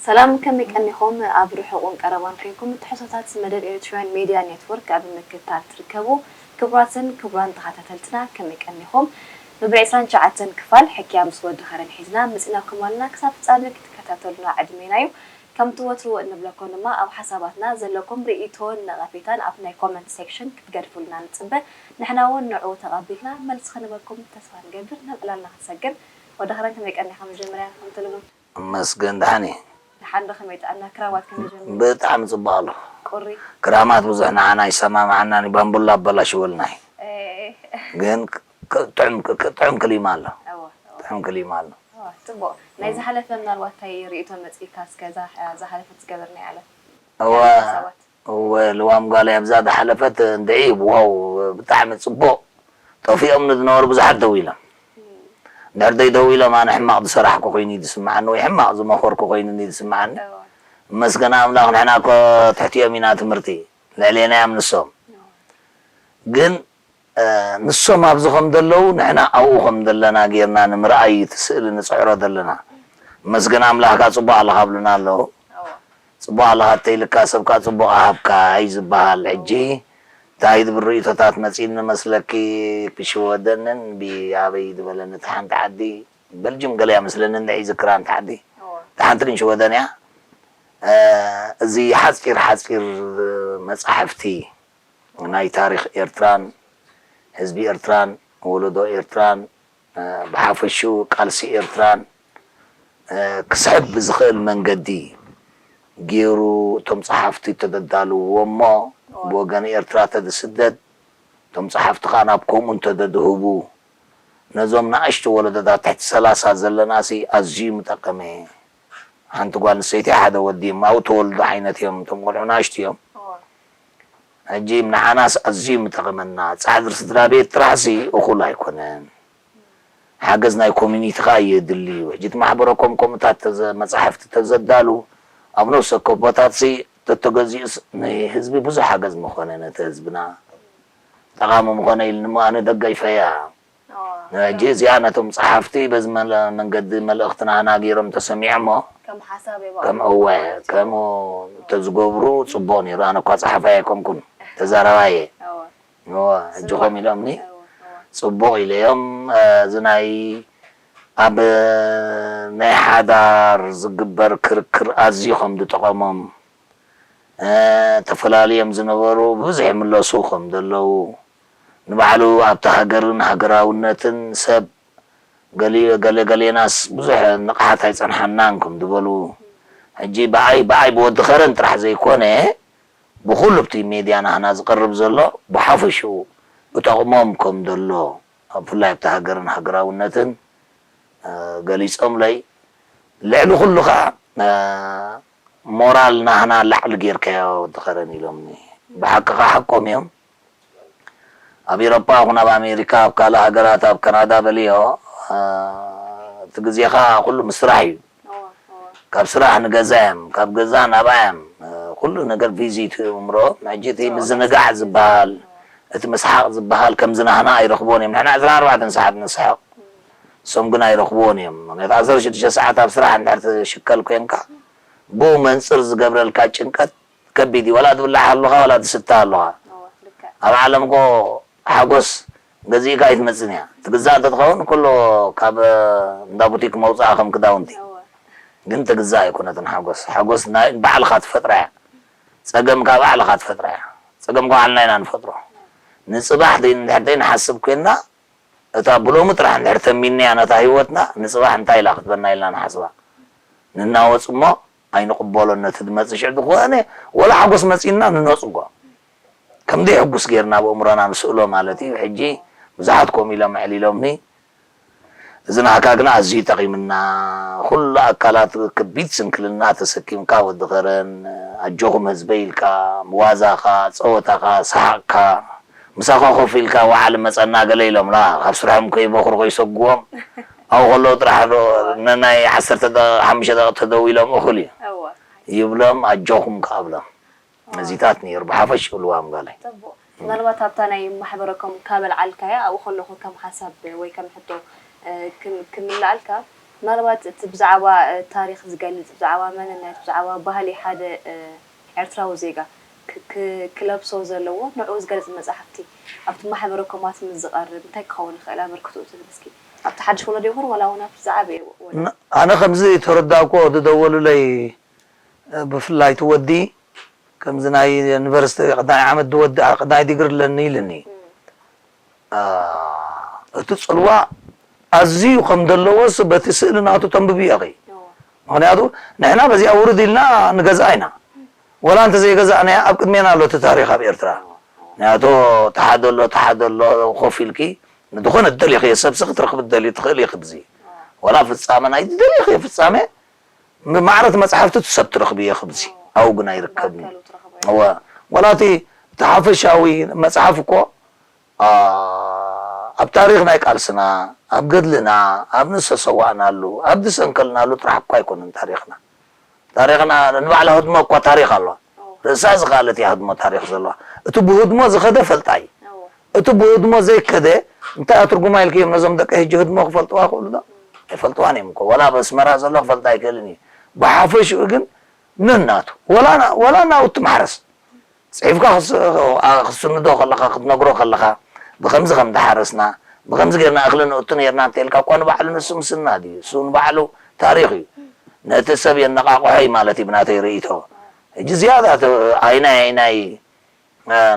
ሰላም፣ ከመይ ቀኒኹም? ኣብ ርሑቕን ቀረባን ኮይንኩም ትሕዝቶታት መደብ ኤሪትራውያን ሜድያ ኔትወርክ ኣብ ምክትታል ትርከቡ ክቡራትን ክቡራን ተኸታተልትና፣ ከመይ ቀኒኹም? መበል ዕስራን ትሽዓተን ክፋል ሕክያ ምስ ወዲ ኸረን ሒዝና መጺናኩም ኣለና። ክሳብ ፍጻሜ ክትከታተሉና ዕድሜና እዩ። ከምቲ ወትሩ እንብለኩም ድማ፣ ኣብ ሓሳባትና ዘለኩም ርእይቶን ነቐፌታን ኣብ ናይ ኮመንት ሴክሽን ክትገድፉልና ንጽበ። ንሕና እውን ንዕኡ ተቐቢልና መልሲ ክንበኩም ተስፋ ንገብር። ናብ ዕላልና ክንሰግር። ወዲ ኸረን፣ ከመይ ቀኒኻ? መጀመርያ ከምቲ ልሙድ። እመስገን፣ ደሓን እየ። ደሓን ዶ? ከመይ ጥዕና? ክራማት ከመይ ጀሚሩ? ብጣዕሚ ጽቡቕ ኣሎ። ቁሪ? ክራማት ብዙሕ ንዓና ኣይሰማምዓናን እዩ፣ ባምቡላ ኣበላሽወልና እዩ። ኤ፣ ግን ክ-፣ ክ-፣ ጥዑም ክ-፣ ክ-፣ ጥዑም ክሊማ ኣሎ። እወ፣ እወ። ጥዑም ክሊማ ኣሎ። እወ፣ ጽቡቕ። ናይ ዝሓለፈ ምናልባት እንታይ ርእይቶ መጺእካ እስከ እዛ፣ እዛ ዝሓለፈት ዝገበርናያ ዕለት? እወ፣ ሓሳባት? እወ፣ ልዋም ጓለይ ኣብዛ ዝሓለፈት እንድዒ፣ ዋው፣ ብጣዕሚ ጽቡቕ። ጠፊኦምኒ ዝነበሩ ብዙሓት ደዊሎም። እንድሕር ዘይደዊሎም ኣነ ሕማቕ ዝሰራሕኩ ኮይኑ እዩ ዝስምዓኒ ወይ ሕማቕ ዝመኸርኩ ኮይኑ እዩ ዝስምዓኒ። እወ። እመስገን ኣምላኽ ንሕና እኮ ትሕቲኦም ኢና ትምህርቲ፣ ልዕሌና እዮም ንሶም። እወ። ግን፣ እ፣ ንሶም ኣብዚ ከም ዘለዉ ንሕና ኣብኡ ከም ዘለና ጌርና ንምርኣይ እዩ እቲ ስእሊ ንጽዕሮ ዘለና። እመስገን ኣምላኽ ከኣ ጽቡቕ ኣለኻ ኣብሉና ኣለዉ። እወ። ጽቡቕ ኣለኻ ተይልካ ሰብካ ጽቡቕ ኣሃብካ እዩ ዝበሃል። ሕጂ እንታይ ዝብል ርእይቶታት መጺእኒ መስለኪ? ክሽወደንን ብኣበይ ዝበለኒ እቲ ሓንቲ ዓዲ፣ በልጅም ገለ እያ መስለኒ እንድዒ ዝክራ እንተ ዓዲ። እወ። እታ ሓንቲ ግን ሽወደን እያ። እ፣ እዚ ሓጺር ሓጺር መጻሕፍቲ ናይ ታሪኽ ኤርትራን ህዝቢ ኤርትራን ወለዶ ኤርትራን፣ እ፣ ብሓፈሽኡ ቃልሲ ኤርትራን፣ እ፣ ክስሕብ ብዝኽእል መንገዲ ገይሩ እቶም ጸሓፍቲ ተደዳልውዎ እሞ፣ ብወገን ኤርትራ ተዝስደድ፣ እቶም ጸሓፍቲ ከኣ ናብ ከምኡ እንተደድህቡ፣ ነዞም ንኣሽቱ ወለዶታት ትሕቲ ሰላሳ ዘለናሲ ኣዝዩ ምጠቐመ። ሓንቲ ጓል ኣንስተይቲ ሓደ ወዲ እዮም፣ ኣብኡ ተወልዱ ዓይነት እዮም፣ እቶም ቆልዑ ንኣሽቱ እዮም። እወ። ሕጂ ንዓናስ ኣዝዩ ምጠቐመና። ጻዕሪ ስድራ ቤት ጥራሕሲ እኹል ኣይኮነን። ሓገዝ ናይ ኮሚኒቲ ከኣ የድሊ እዩ። ሕጂ እቲ ማሕበረ ኮምኮምታት ተዘ-፣ መጻሕፍቲ ተዘዳሉ ኣብ ነፍሲ ወከፍ ቦታትሲ ተተገዚኡስ ንህዝቢ ብዙሕ ሓገዝ ምኾነ ነቲ ህዝብና ጠቓሚ ምኾነ ኢልኒ እሞ ኣነ ደጋይፈያ። እወ። ሕጂ እዚኣ ነቶም ጸሓፍቲ በዚ መለ-፣ መንገዲ መልእኽትና ናጊሮም ተሰሚዖሞ ከም ሓሳብ የብዕሉ ከም እወ ማለት እዩ። ከምኡ ተዝገብሩ ጽቡቕ ነይሩ። ኣነ እኳ ጸሓፋይ ኣይኮንኩን፣ ተዛራባይ እየ። እወ። እወ፣ ሕጂ ስሩዕ። ከም ኢሎምኒ እወ፣ እወ። ጽቡቕ ኢለዮም። እ፣ እዚ ናይ ኣብ ናይ ሓዳር ዝግበር ክርክር ኣዝዩ ከም ዝጠቐሞም፣ እ፣ ተፈላልዮም ዝነበሩ ብዙሕ ይምለሱ ከም ዘለዉ፣ ንባዕሉ ኣብቲ ሃገርን ሃገራውነትን ሰብ ገሊ-፣ ገለ ገሌናስ ብዙሕ ንቕሓት ኣይጸንሓናን ከም ዝበሉ፣ ሕጂ ብኣይ፣ ብኣይ ብወዲ ኸረን ጥራሕ ዘይኮነ፣ ብኹሉ ኣብቲ ሜድያ ናህና ዝቐርብ ዘሎ ብሓፈሽኡ እጠቕሞም ከም ዘሎ፣ ኣብ ብፍላይ ኣብቲ ሃገርን ሃገራውነትን፣ እ፣ ገሊጾምለይ። ልዕሊ ኩሉ ኸኣ፣ እ፣ ሞራል ናህና ላዕሊ ጌርካዮ ወዲ ኸረን ኢሎምኒ። ብሓቂ ኸኣ ሓቆም እዮም። ኣብ ኤሮጳ ይኹን ኣብ ኣሜሪካ፣ ኣብ ካልእ ሃገራት፣ ኣብ ካናዳ በልዮ፣ እ፣ እቲ ግዜኻ ኩሉ ምስ ስራሕ እዩ። እወ፣ እወ። ካብ ስራሕ ንገዛ እዮም፣ ካብ ገዛ ናብኣ እዮም። እ፣ ኩሉ ነገር ቪዚት እዩ እምሮ። ሕጂ እቲ ምዝንጋዕ ዝበሃል፣ እቲ ምስሓቕ ዝበሃል ከምዚ ናህና ኣይረኽቦን እዮም። ንሕና ዕስራን ኣርባዕተን ሰዓት ንስሕቕ። እም። እሶም ግን ኣይረኽብዎን እዮም። ምኽንያቱ ዓሰርተ ሽዱሽተ ሰዓት ኣብ ስራሕ እንድሕር ትሽከል ኮንካ፣ ብኡ መንጽር ዝገብረልካ ጭንቀት ከቢድ እዩ። ዋላ ትብላዕ ኣለኻ፣ ዋላ ትስተ ኣለኻ። እወ፣ ልክዕ። ኣብ ዓለም እኮ ሓጎስ ገዚእካ ኣይትመጽእን እያ። ትግዛእ እንተትኸውን ኩሉ ካብ እንዳ ቡቲክ መውጽኣ ከም ክዳውንቲ። እወ። ግን ትግዛእ ኣይኮነትን ሓጎስ። ሓጎስ ናይ ባዕልኻ ትፈጥራ እያ። ጸገምካ ባዕልኻ ትፈጥራ እያ። ጸገምካ ባዕልና ኢና ንፈጥሮ። ንጽባሕ ደይ-፣ እንድሕር ደይንሓስብ ኮይንና፣ እታ ብሎሚ ጥራሕ እንድሕር ተሚንናያ ነታ ህይወትና፣ ንጽባሕ እንታይ ኢላ ክትበና ኢልና ንሓስባ። ንናወጽ እሞ ኣይንቕበሎን ነቲ ዝመጽእ። ሽዑ ዝኾነ ወላ ሓጎስ መጺእና ንነጽጎ። ከም ደይ ሕጉስ ጌርና ኣብ ኣእምሮና ንስእሎ ማለት እዩ። ሕጂ ብዙሓት ከምኡ ኢሎም ኣዕሊሎምኒ። እዚ ናህካ ግና ኣዝዩ ጠቒምና። ኩሉ ኣካላት ከቢድ ስንክልና ተሰኪምካ ወዲ ከረን፣ ኣጆኹም ህዝበይ ኢልካ፣ ዋዛኻ፣ ጸወታኻ፣ ሰሓቕካ፣ ምሳኻ ኮፍ ኢልካ ወዓል መጸና ገለ ኢሎምና፣ ካብ ስርሖም ከይበኹሩ ከይሰግዎም፣ ኣብኡ ከለዉ ጥራሕ ዶ ነናይ ዓሰርተ ደቂቕ፣ ሓሙሽተ ደቂቕ ተደዊሎም እኹል እዩ እወ። ይብሎም፣ ኣጆኹም ከኣ እብሎም። እዚታት ነይሩ ብሓፈሽኡ ልዋም ጓለይ። ጽቡቕ። ምናልባት ኣብታ ናይ ማሕበረኮም ካብ ኣልዓልካያ ኣብኡ ከለኹ ከም ሓሳብ ወይ ከም ሕቶ፣ እ፣ ክም-፣ ክምልኣልካ፣ ምናልባት እቲ ብዛዕባ ታሪኽ ዝገልጽ፣ ብዛዕባ መንነት፣ ብዛዕባ ባህሊ ሓደ ኤርትራዊ ዜጋ ክለብሶ ዘለዎ ንዕኡ ዝገልጽ መጻሕፍቲ ኣብቲ ማሕበረ ኮማት ምስ ዝቐርብ እንታይ ክኸውን ይኽእል ኣበርክትኡ ትብል እስኪ? ኣብቲ ሓድሽ ወለዶ ይኹን ዋላ እውን ኣብቲ ዝዓበየ ወለዶ? ኣነ ከምዚ ተረዳእኮ ዝደወሉለይ ብፍላይ እቲ ወዲ ከምዚ ናይ ዩኒቨርሲቲ ቅዳይ ዓመት ዝወድእ ቅዳይ ዲግሪ ኣለኒ ኢልኒ። እቲ ጽልዋ ኣዝዩ ከም ዘለዎስ በቲ ስእሊ ናቱ ተንብብዮ ኢኺ። ምኽንያቱ ንሕና በዚኣ ውርድ ኢልና ንገዝኣ ኢና። ወላ እንተዘይገዛእናያ ኣብ ቅድሜና ኣሎ እቲ ታሪኽ ኣብ ኤርትራ። ምኽንያቱ ተሓደ ኣሎ ተሓደ ኣሎ ኮፍ ኢልኪ ንዝኾነ ትደልኽዮ ሰብሲ ክትረኽቢ ትደልዩ ትኽእል ኢኺ ብዚ። ወላ ፍጻመ ናይ ዝደልኽዮ ፍጻመ ብማዕረ እቲ መጽሓፍቲ እቲ ሰብ ትረኽብዮ ኢኺ ብዚ። ኣብኡ ግን ኣይርከብን እዩ። እወ ወላ እቲ እቲ ሓፈሻዊ መጽሓፍ እኮ ኣብ ታሪኽ ናይ ቃልስና፣ ኣብ ገድልና፣ ኣብ ንዝተሰዋእናሉ፣ ኣብ ዝሰንከልናሉ ጥራሕ እኳ ኣይኮነን ታሪኽና። ታሪኽና ንባዕላ ህድሞ እኳ ታሪኽ ኣለዋ። ርእሳ ዝኸኣለት እያ ህድሞ ታሪኽ ዘለዋ። እቲ ብህድሞ ዝኸደ ፈልጣይ እዩ። እቲ ብህድሞ ዘይከደ እንታይ እያ ትርጉማ ኢልክዮም ነዞም ደቂ ሕጂ ህድሞ ክፈልጥዋ ይኽእሉ ዶ? ኣይፈልጥዋን እዮም እኮ። ወላ ኣብ ኣስመራ ዘሎ ክፈልጣ ኣይክእልን እዩ። ብሓፈሽኡ ግን ነናቱ ወላ ናውቲ ማሕረስ ጽሒፍካ ክስንዶ ከለኻ ክትነግሮ ከለኻ ብከምዚ ከም ዝሓረስና ብከምዚ ጌርና እኽሊ ንእቱ ኔርና እንተኢልካ እኳ ንባዕሉ ንሱ ምስና ድዩ እሱ ንባዕሉ ታሪኽ እዩ ነቲ ሰብ የነቓቕሖ እዩ ማለት እዩ ብናተይ ርእይቶ ሕጂ ዝያዳ ኣይናይ ኣይናይ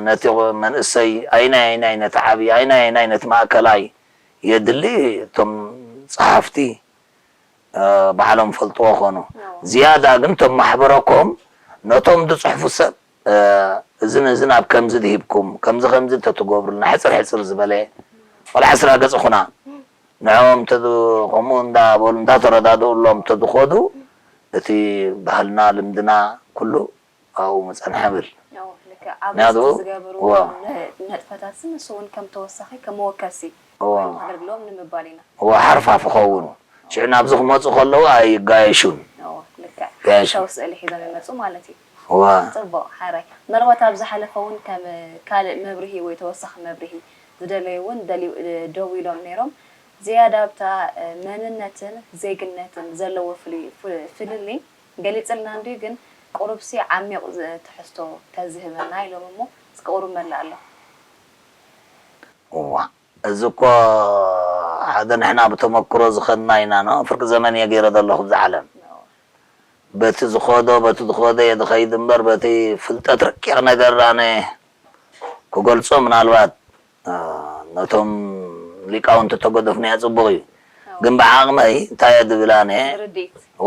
ነቲ መንእሰይ ኣይናይ ኣይናይ ነቲ ዓብዪ ኣይናይ ኣይናይ ነቲ ማእከላይ የድሊ እቶም ጸሓፍቲ ባዕሎም ፈልጥዎ ኾኑ ዝያዳ ግን ቶም ማሕበረኮም ነቶም ዝፅሕፉ ሰብ እዝን እዝን ኣብ ከምዚ ድሂብኩም ከምዚ ከምዚ እንተትገብሩልና ሕፅር ሕፅር ዝበለ ቆልዓ ስራ ገፅ ኹና ንዕኦም እንተ ከምኡ እንዳበሉ እንዳተረዳድኡሎም እንተዝኸዱ እቲ ባህልና ልምድና ኩሉ ኣብኡ ምፀንሐ ብል ልክዕ ኣብ ርእሲ ዝገበርዎ ነጥፈታት ንሱ እውን ከም ተወሳኺ ከም መወከሲ ኣገልግሎም ንምባል ኢና እወ ሓርፋፍ ይኸውን ሽዑ ናብዚ ክመፁ ከለዉ ኣይጋየሹን ልክዕ ሰው ስእሊ ሒዞም ይመፁ ማለት እዩ እወ ፅቡቅ ሓራይ ምናልባት ኣብ ዝሓለፈ እውን ከም ካልእ መብርሂ ወይ ተወሳኺ መብርሂ ዝደለዩ እውን ደው ኢሎም ነይሮም ዝያዳ ኣብታ መንነትን ዜግነትን ዘለዎ ፍልልይ ገሊፅልና እንድዩ ግን ቁሩብሲ ዓሚቕ ትሕዝቶ ተዝህበና ኢሎም እሞ እስኪ ቁሩብ መላእ ኣሎ እዋ እዚ እኮ ሓደ ንሕና ብተመክሮ ዝኸድና ኢና ኖ ፍርቂ ዘመን እየ ገይረ ዘለኹ ብዛ ዓለም በቲ ዝኸዶ በቲ ዝኸዶ እየ ዝኸይድ እምበር በቲ ፍልጠት ረቂቕ ነገር ኣነ ክገልጾ ምናልባት ነቶም ሊቃውንቲ ተገደፍናዮ ጽቡቕ እዩ ግን ብዓቕመይ እንታይ እየ ዝብል ኣነ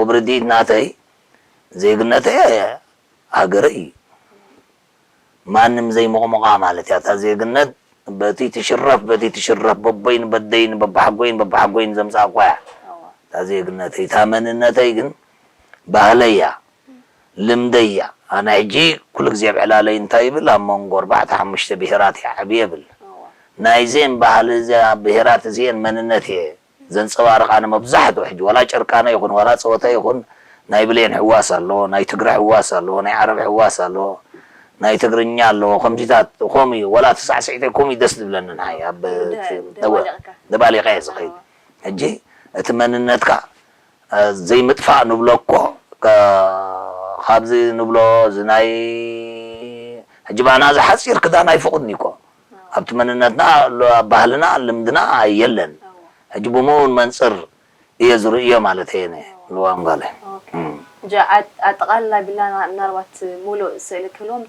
ብርድኢት ናተይ ዜግነተይ ሃገረይ እዩ ማንም ዘይሞቕሞቓ ማለት እያ እታ ዜግነት በቲ ትሽረፍ በቲ ትሽረፍ በቦይን በደይን በባሓጎይን በባሓጎይን ዘምፃእኳ እያ እታ ዜግነተይ እታ መንነተይ ግን ባህለይ እያ ልምደይ እያ ኣነ ሕጂ ኩሉ ግዜ ኣብ ዕላለይ እንታይ ይብል ኣብ መንጎ ኣርባዕተ ሓሙሽተ ብሄራት እየ ዓብየ ብል ናይዘን ባህሊ እዚኣ ብሄራት እዚአን መንነት እየ ዘንፀባርቕ ኣነ መብዛሕትኡ ሕጂ ዋላ ጨርቃነ ይኹን ዋላ ፀወታ ይኹን ናይ ብሌን ሕዋስ ኣለዎ ናይ ትግረ ሕዋስ ኣለዎ ናይ ዓረብ ሕዋስ ኣለዎ ናይ ትግርኛ ኣለዎ ከምዚታት ከምኡ እዩ ዋላ ተሳዕስዒተይ ከምኡ እዩ ደስ ዝብለኒ ንዓይ ኣብ ደባሊቐ እየ ዝኸይድ ሕጂ እቲ መንነትካ ዘይምጥፋእ ንብሎ እኮ ካብዚ ንብሎ እዚ ናይ ሕጂ ባና እዚ ሓፂር ክዳን ኣይፈቕድን እኮ ኣብቲ መንነትና ኣሎ ኣብ ባህልና ልምድና የለን ሕጂ ብምኡን መንፅር እየ ዝርእዮ ማለት እየ ነ ልዋም ጋለ ሕጂ ኣጠቓልላ ቢልና ምናልባት ሙሉእ ስእሊ ክህልዎም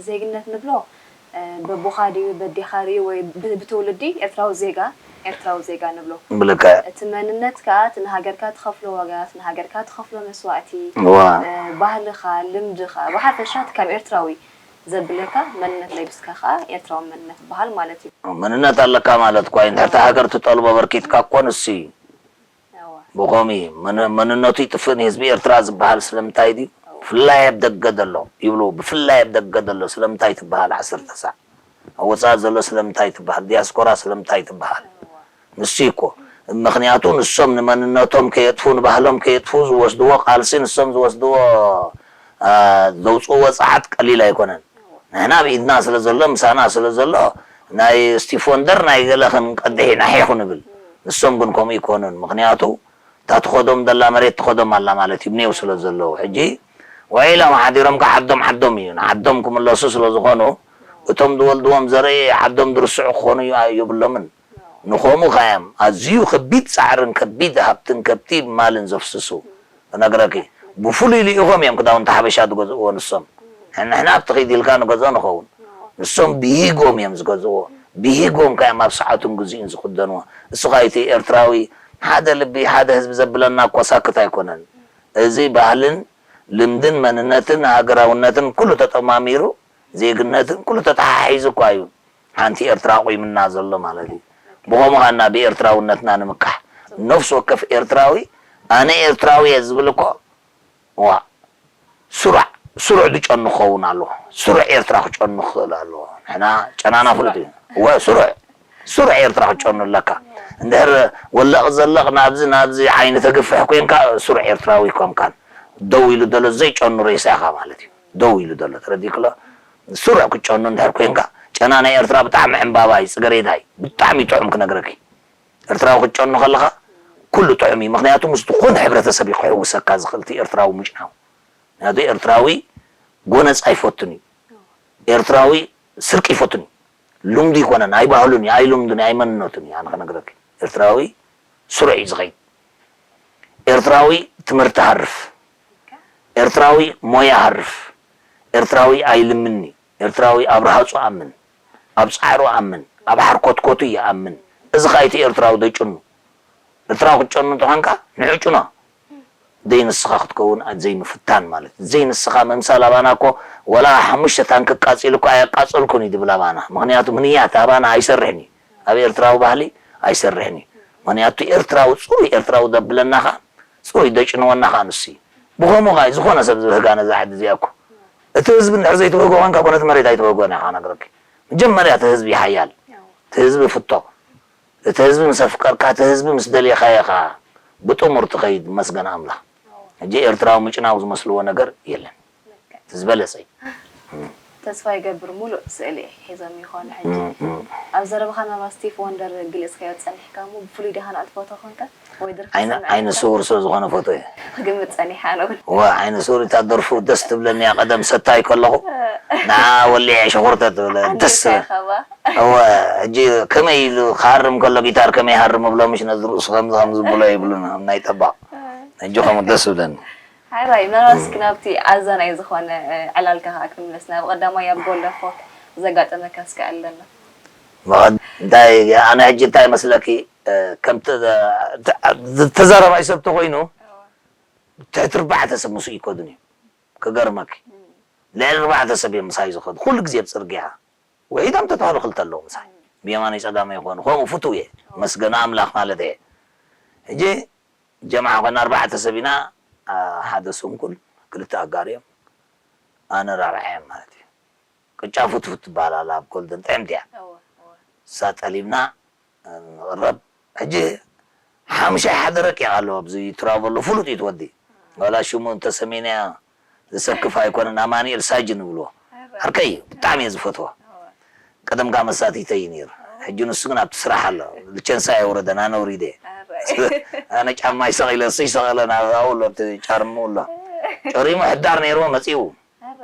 ዜግነት ንብሎ በቦኻ ድዩ በዴኻ ድዩ ወይ ብትውልዲ ኤርትራዊ ዜጋ ኤርትራዊ ዜጋ ንብሎ ብልክዕ እቲ መንነት ከዓ እቲ ንሃገርካ ትኸፍሎ ዋጋ እቲ ንሃገርካ ትኸፍሎ መስዋእቲ እዋ ባህልኻ ልምድኻ ብሓፈሻ እቲ ከም ኤርትራዊ ዘብለካ መንነት ለቢስካ ከዓ ኤርትራዊ መንነት በሃል ማለት እዩ መንነት ኣለካ ማለት እኳ እዩ እንድሕር ሃገር ትጠልቦ በርኪትካ እኮ ንሱ እዩ ብኸምኡ እዩ መንነቱ ይጥፍእ ንህዝቢ ኤርትራ ዝበሃል ስለምንታይ ድዩ ብፍላይ ኣብ ደገ ዘሎ ይብሉ ብፍላይ ኣብ ደገ ዘሎ ስለምንታይ ትበሃል ዓሰርተ ሳዕ ኣብ ወፃኢ ዘሎ ስለምንታይ ትበሃል ዲያስፖራ ስለምንታይ ትበሃል ንሱ እኮ ምክንያቱ ንሶም ንመንነቶም ከየጥፉ ንባህሎም ከየጥፉ ዝወስድዎ ቃልሲ ንሶም ዝወስድዎ ዘውፅእዎ ፀዓት ቀሊል ኣይኮነን ንሕና ብኢድና ስለ ዘሎ ምሳና ስለ ዘሎ ናይ ስቲፎንደር ናይ ገለ ክንቀድሕ ኢና ሒኹ ንብል ንሶም ግን ከምኡ ይኮኑን ምክንያቱ እታ ትኸዶም ዘላ መሬት ትኸዶም ኣላ ማለት እዩ፣ ብኔው ስለ ዘለዉ። ሕጂ ውዒሎም ሓዲሮም ከ ዓዶም ዓዶም እዩ፣ ንዓዶም ክምለሱ ስለ ዝኾኑ፣ እቶም ዝወልድዎም ዘርኢ ዓዶም ዝርስዑ ክኾኑ እዩ የብሎምን። ንኸምኡ ከ እዮም ኣዝዩ ከቢድ ጻዕርን ከቢድ ሃብትን ከብቲ ማልን ዘፍስሱ። እነግረኪ፣ ብፍሉይ ልኢኾም እዮም ክዳውንቲ ሓበሻ ዝገዝእዎ ንሶም። ንሕና ኣብቲ ኺድ ኢልካ ንገዝኦ ንኸውን። ንሶም ብሂጎም እዮም ዝገዝእዎ። ብሂጎም ከ እዮም ኣብ ሰዓቱን ግዜኡን ዝኽደንዎ። እስኻ እቲ ኤርትራዊ ሓደ ልቢ፣ ሓደ ህዝቢ ዘብለና እኮ ሳክት ኣይኮነን። እዚ ባህልን ልምድን መንነትን ሃገራውነትን ኩሉ ተጠማሚሩ፣ ዜግነትን ኩሉ ተተሓሒዙ እኳ እዩ ሓንቲ ኤርትራ ኣቑምና ዘሎ ማለት እዩ። ብኸምኡ ኸኣ እና ብኤርትራውነትና ንምካሕ። ነፍሲ ወከፍ ኤርትራዊ ኣነ ኤርትራዊ እየ ዝብል እኮ፣ ዋ፣ ስሩዕ፣ ስሩዕ ዝጨኑ ክኸውን ኣለዎ። ስሩዕ ኤርትራ ክጨኑ ክኽእል ኣለዎ። ንሕና ጨናና ፍሉጥ እዩ። እወ፣ ስሩዕ፣ ስሩዕ ኤርትራ ክትጨኑ ኣለካ። እንድሕር ወለቕ ዘለቕ ናብዚ፣ ናብዚ ዓይኒ ተግፍሕ ኮንካ፣ ስሩዕ ኤርትራዊ ኣይኮንካን። ደው ኢሉ ዘሎ ዘይጨኑ ሬሳ ኢኻ ማለት እዩ። ደው ኢሉ ዘሎ፣ ተረዲእክሎ? ስሩዕ ክትጨኑ እንድሕር ኮንካ፣ ጨና ናይ ኤርትራ ብጣዕሚ ዕምባባ እዩ፣ ጽገሬዳ እዩ። ብጣዕሚ ጥዑም ክነግረኪ። ኤርትራዊ ክትጨኑ ከለኻ፣ ኩሉ ጥዑም እዩ። ምኽንያቱ ምስ ዝኾነ ሕብረተሰብ እዩ ክሕውሰካ ዝኽእል እቲ ኤርትራዊ ምጭናው። ምኽንያቱ ኤርትራዊ ጎነጽ ኣይፈቱን እዩ። ኤርትራዊ ስርቂ ይፈቱን እዩ። ልምዱ ይኮነን፣ ኣይባህሉን እዩ፣ ኣይልምዱን እዩ፣ ኣይመንነቱን እዩ። ኣነ ክነግረኪ፣ ኤርትራዊ ስሩዕ እዩ ዝኸይድ። ኤርትራዊ ትምህርቲ ሃርፍ፣ ኤርትራዊ ሞያ ሃርፍ፣ ኤርትራዊ ኣይልምን እዩ። ኤርትራዊ ኣብ ረሃጹ ኣምን፣ ኣብ ጻዕሩ ኣምን፣ ኣብ ሓርኮትኮቱ ይኣምን። እዚ ኸኣ እቲ ኤርትራዊ ደጭኑ። ኤርትራዊ ክትጨኑ እንተኾንካ ንዕጩኖ። ዘይንስኻ ክትከውን ዘይምፍታን ማለት እዩ። ዘይንስኻ ምምሳል ኣባና እኮ ወላ ሓሙሽተ ታንኪ ኣቃጺሉ እኮ ኣየቃጸልኩን እዩ ዝብል ኣባና። ምኽንያቱ ምንያት ኣባና ኣይሰርሕን እዩ። ኣብ ኤርትራዊ ባህሊ ኣይሰርሕን እዩ። ምኽንያቱ ኤርትራዊ፣ ጽሩይ ኤርትራዊ ዘብለና ኸኣ፣ ጽሩይ ዘጭንወና ኸኣ ንሱ እዩ። ብኸምኡ ኸኣ እዩ ዝኾነ ሰብ ዝብህጋ ነዛ ዓዲ እዚኣ እኮ። እቲ ህዝቢ እንድሕር ዘይትብህጎ ኾንካ እኮ ነቲ መሬት ኣይትብህጎን ኢኻ፣ ነግረኪ። መጀመርያ እቲ ህዝቢ እዩ ሓያል። እቲ ህዝቢ ፍቶ። እቲ ህዝቢ ምስ ኣፍቀርካ፣ እቲ ህዝቢ ምስ ደልየኻዮ ኢኻ ብጥሙር ትኸይድ፣ መስገን ኣምላኽ። ሕጂ ኤርትራዊ ምጭናው ዝመስልዎ ነገር የለን። እቲ ዝበለጸ እዩ። ተስፋ ይገብር ሙሉእ ስእሊ ሒዞም ይኾኑ። ሕጂ እም፣ እም። ኣብ ዘረባኻ ናባ ስቲቭ ወንደር ገሊጽካዮ ጸኒሕካ እሞ፣ ብፍሉይ ዲኻ ንዕቲ ፎቶ ኮንካ ወይ ደርፊ ዓይነ-፣ ትሰምዕ ዓይነ ኣለኻ? ስውር ስለ ዝኾነ ፎቶ እየ። ክግምት ጸኒሐ ኣነ እውን። እወ፣ ዓይነ ስውር እታ ደርፉ ደስ ትብለኒ እያ። ቀደም ሰታይ ከለኹ ንዓ ወሊዐ ሸኾርተ ትብል። ደስ ኣንዲርካዮ ኸባ? እወ፣ ሕጂ ከመይ ኢሉ ክሃርም ከሎ ጊታር ከመይ ይሃርም እብሎ፣ ምሽ ነዚ ርእሱ ከምዚ ከምዚ ብሎ ይብሉና፣ ናይ ጠባቕ። ሕጂ ከምኡ ደስ ይብለኒ። ሓራይ፣ ምናልባት እስኪ ናብቲ ኣዛናይ ዝኾነ፣ እ፣ ዕላልካ ከኣ ክንምለስ፣ ናብ ቀዳማይ ኣብ ጎልደን ፎርክ ዘጋጠመካ እስከ ኣለና። መቐድ-፣ እንታይ፣ ኣነ ሕጂ እንታይ መስለኪ፣ እ፣ ከምቲ ዘ-፣ ተ-፣ ተዛራባይ ሰብ ተኾይኑ፣ እዋ። ትሕቲ ኣርባዕተ ሰብ ምስኡ ይከዱን እዮም። ክገርመኪ። እም። ልዕሊ ኣርባዕተ ሰብ እዮም ምሳይ ዝኸዱ። ኩሉ ግዜ ኣብ ጽርግያ። ውሒዶም ተተባህሉ ክልተ ኣለዉ ምሳይ። ብየማነይ ጸጋመይ ይኾኑ። ከምኡ ፍቱው እየ። እዋ። መስገን ኣምላኽ ማለት እየ። ሕጂ ጀምዓ ኮና ኣርባዕተ ሰብ ኢና፣ ኣ፣ ሓደ ስንኩል፣ ክልተ ኣጋር እዮም። ኣነ ራብዓይ እየ ማለት እዩ። ቅጫ ፉትፉት ትበሃል ኣላ ኣብ ጎልደን፣ ጥዕምቲ እያ። እወ፣ እወ። እሳ ጠሊብና፣ እ፣ ንቕረብ። ሕጂ ሓሙሻይ ሓደ ረቂቕ ኣሎ ኣብዚ ትራቨሎ፣ ፍሉጥ እዩ እቲ ወዲ። ዋላ ሽሙ እንተሰሚዕናዮ ዘሰክፍ ኣይኮነን፣ ኣማኑኤል ሳጅን ይብልዎ። ኣረ። ዓርከይ እዩ፣ ብጣዕሚ እየ ዝፈትዎ። እወ። ቀደም ከኣ መሳትይተይ እዩ ነይሩ። ሕጂ ንሱ ግን ኣብቲ ስራሕ ኣሎ። ልቸንሳ የውረደን፣ ኣነ ኣውሪደ። ኣረ። ኣነ ጫማይ ሰቒለ፣ እሱ ይሰቐለ፣ ናብ ኣብኡ ኣሎ፣ ኣብቲ ጫርምኡ ኣሎ። ጨሪሙ ሕዳር ነይርዎ መጺኡ። ኣረ።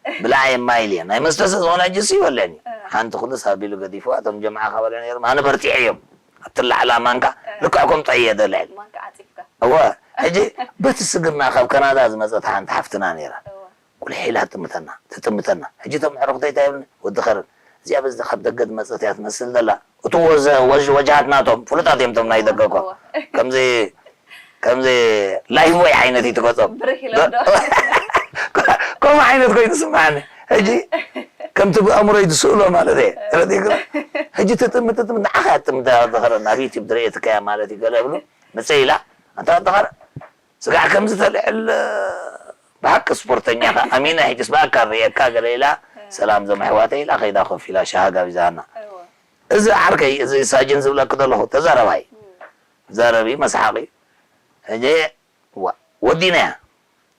ብላዕ የማይል እየ። ናይ መስተ ስለ ዝኾነ ሕጂ እሱ ይበልዕን እዩ። እ። ሓንቲ ኩልስ ኣቢሉ ገዲፍዋ፣ እቶም ጀምዓ ከበልዑ ነይሮም። ኣነ በርቲዐ እዮም። ኣብቲ ላዕላ ማንካ እ። ልክዕ ከም ጠየ ደልዕል። ማንካ ዓጺፍካ። እወ፣ ሕጂ በቲ ስግርና ካብ ካናዳ ዝመጸት ሓንቲ ሓፍትና ነይራ። እወ። ቁልሕ ኢላ ትጥምተና፣ ትጥምተና። ሕጂ እቶም ኣዕሩኽተይ እንታይ ይብሉኒ? ወዲ ከረን፣ እዚኣ በዚ ካብ ደገ ዝመጸት እያ ትመስል ዘላ። እቲ ወዘ-፣ ወዥ-፣ ወጅሃት ናቶም ፍሉጣት እዮም፣ እቶም ናይ ደገ እኮ። እወ። ከምዚ፣ ከምዚ ላይፍ ቦይ ዓይነት እዩ ትገጾም። ብርህ ኢሎም ዶ? ከምኡ ዓይነት ኮይኑ ይስምዓኒ። ሕጂ ከምቲ ብኣእምሮይ ዝስእሎ ማለት እየ። ተረዲእክኒ? ሕጂ ትጥምት፣ ትጥምት፣ ንዓኻ እያ ትጥምት፣ ወዲ ከረን፣ ኣብ ዩቱብ ዝርእየትካ እያ ማለት እዩ፣ ገለ ይብሉ። መጸ ኢላ፣ ኣንታ ወዲ ከረን፣ ስጋዕ ከምዚ ተልዕል፣ ብሓቂ ስፖርተኛ ኢኻ፣ ኣሚነ ሕጅስ ብኣካል ርእየካ ገለ ኢላ፣ እ። ሰላም ዞም ኣሕዋተይ ኢላ ከይዳ ኮፍ ኢላ ሻሂ ጋቢዛና። እወ። እዚ ዓርከይ፣ እዚ ሳጅን ዝብለኪ ዘለኹ ተዛረባይ። እም። ዛረቢ፣ መስሓቂ። ሕጂ፣ ዋ፣ ወዲናያ።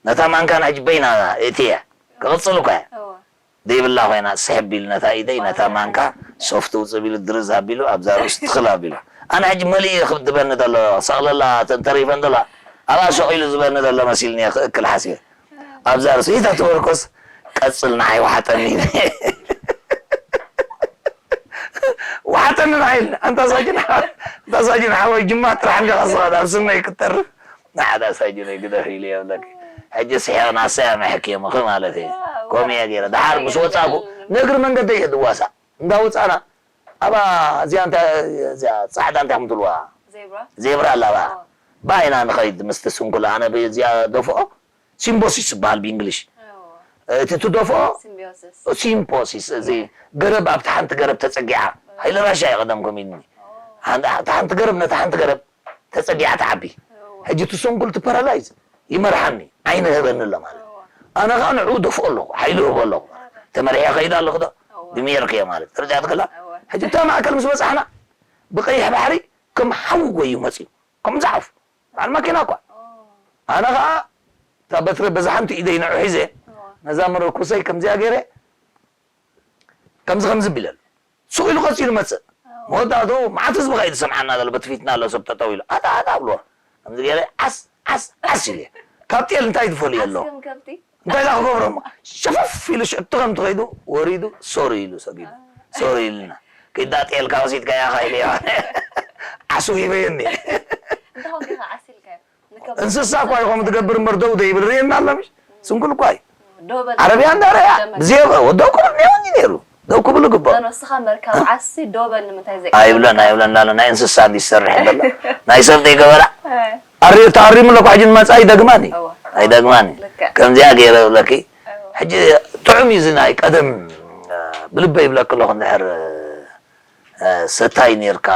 ነታ ማንካና ሕጂ በይና እትያ። ክቕጽል እኳ እያ። እወ። ዘይብላ ኮይና ስሕብ ኢሉ ነታ ኢደይ ነታ ማንካ ሶፍት ውፅእ ቢሉ ድርዝ ኣቢሉ ኣብዛ ርእሱ ትኽል ኣቢሉ ኣነ ሕጂ መሊኡ ክድበኒ ዘሎ ሰቕለላ ተሪፈን ዘሎ ኣብኣ ሸቕ ኢሉ ዝበኒ ዘሎ መሲልኒ ክእክል ሓሲበ ኣብዛ ርእሱ ኢታ ትበልኮስ ቀፅል ንዓይ ወሓጠኒ ወሓጠኒ ንዓይ ኣንታ ሳጅን ኣንታ ሳጅን ሓወይ ጅማ ጥራሕ እንዲኻ ዝኸዳ ኣብ ስመይ ክትተርፍ ንሓዳ ሳጅነይ ግደፍ ኢሉ የብለኪ ሕጂ ስሒቕና ሰ መሕኪሙኺ ማለት እዩ ከምኡ እየ ገይረ ደሓር ምስ ወፃእኩ ንእግሪ መንገደይ እየ ድዋሳእ እንዳወፃእና ኣብኣ እዚኣ እንታይ እዚኣ ፃዕዳ እንታይ ከም ትብልዋ ዜብራ ኣላ ኣብኣ ባይና ንኸይድ ምስቲ ስንኩል ኣነ ብእዚኣ ደፍኦ ሲምቦሲስ ዝበሃል ብእንግሊሽ እቲ ትደፍኦ ሲምፖሲስ እዚ ገረብ ኣብቲ ሓንቲ ገረብ ተፀጊዓ ሃይለ ራሻ እዩ ቀደም ኮሚድኒ ሓንቲ ገረብ ነታ ሓንቲ ገረብ ተፀጊዓ ትዓቢ ሕጂ እቲ ሰንኩል እቲ ፓራላይዝ ይመርሓኒ ዓይኒ ህበኒ ኣሎ ማለት ኣነ ከዓ ንዕኡ ደፍኦ ኣለኹ ሓይሊ ህቦ ኣለኹ ተመሪሐ ከይድ ኣለኹ ዶ ብሜርክ እየ ማለት ተረዲኣት ከላ ሕጂ እታ ማእከል ምስ በፃሕና ብቀይሕ ባሕሪ ከም ሓዊ ጎዩ መፅዩ ከም ዛዕፍ በዓል ማኪና እኳ ኣነ ከዓ እታ በትሪ በዛ ሓንቲ ኢደይ ንዑ ሒዘ ነዛ መረኩሰይ ከምዚኣ ገይረ ከምዚ ከምዚ ቢለሉ ሱቕ ኢሉ ቀፂሉ መፅእ መወዳእትኡ መዓት ህዝቢ ከይዱ ሰምዓና ዘሎ በቲ ፊትና ኣሎ ሰብ ጠጠው ኢሉ ኣታ ኣታ ኣብልዎ ከምዚ ገይረ ዓስ ዓስ ዓስ ኢለ ካብ ጤል እንታይ ትፈልዩ ኣሎ እንታይ ዳ ክገብሮ እሞ ሸፈፍ ኢሉ ሽዑ እቲ ከም ትኸይዱ ወሪዱ ሶሪ ኢሉ ሰጊዱ ሶሪ ኢሉና ኪዳ ጤልካ ወሲድካያ ኢለ ዓስው ሂበየኒ እንስሳ እኳ ኢኹም ትገብር እምበር ደው ዘይብል ርእየና ኣሎ ምሽ ስንኩል እኳ እዩ ዓረብያ እንዳረያ ብዜ ወደው ክብል ኔውኒ ነይሩ ደው ክብል ግባእ ንስኻ መርካብ ዓሲ ዶበል ንምንታይ ዘይ ኣይብለን ኣይብለን ዳለ ናይ እንስሳ እንዲ ዝሰርሕ ደሎ ናይ ሰብ ዘይገበራ ኣሪ ተኣሪሙ ኣለኳ ሕጂ ንመጻ ኣይደግማን እዩ ኣይደግማን እዩ ከምዚኣ ገይረ ብለኪ ሕጂ ጥዑም እዩ እዚ ናይ ቀደም ብልበ ይብለኪ ኣለኹ እንድሕር ሰታይ ኔርካ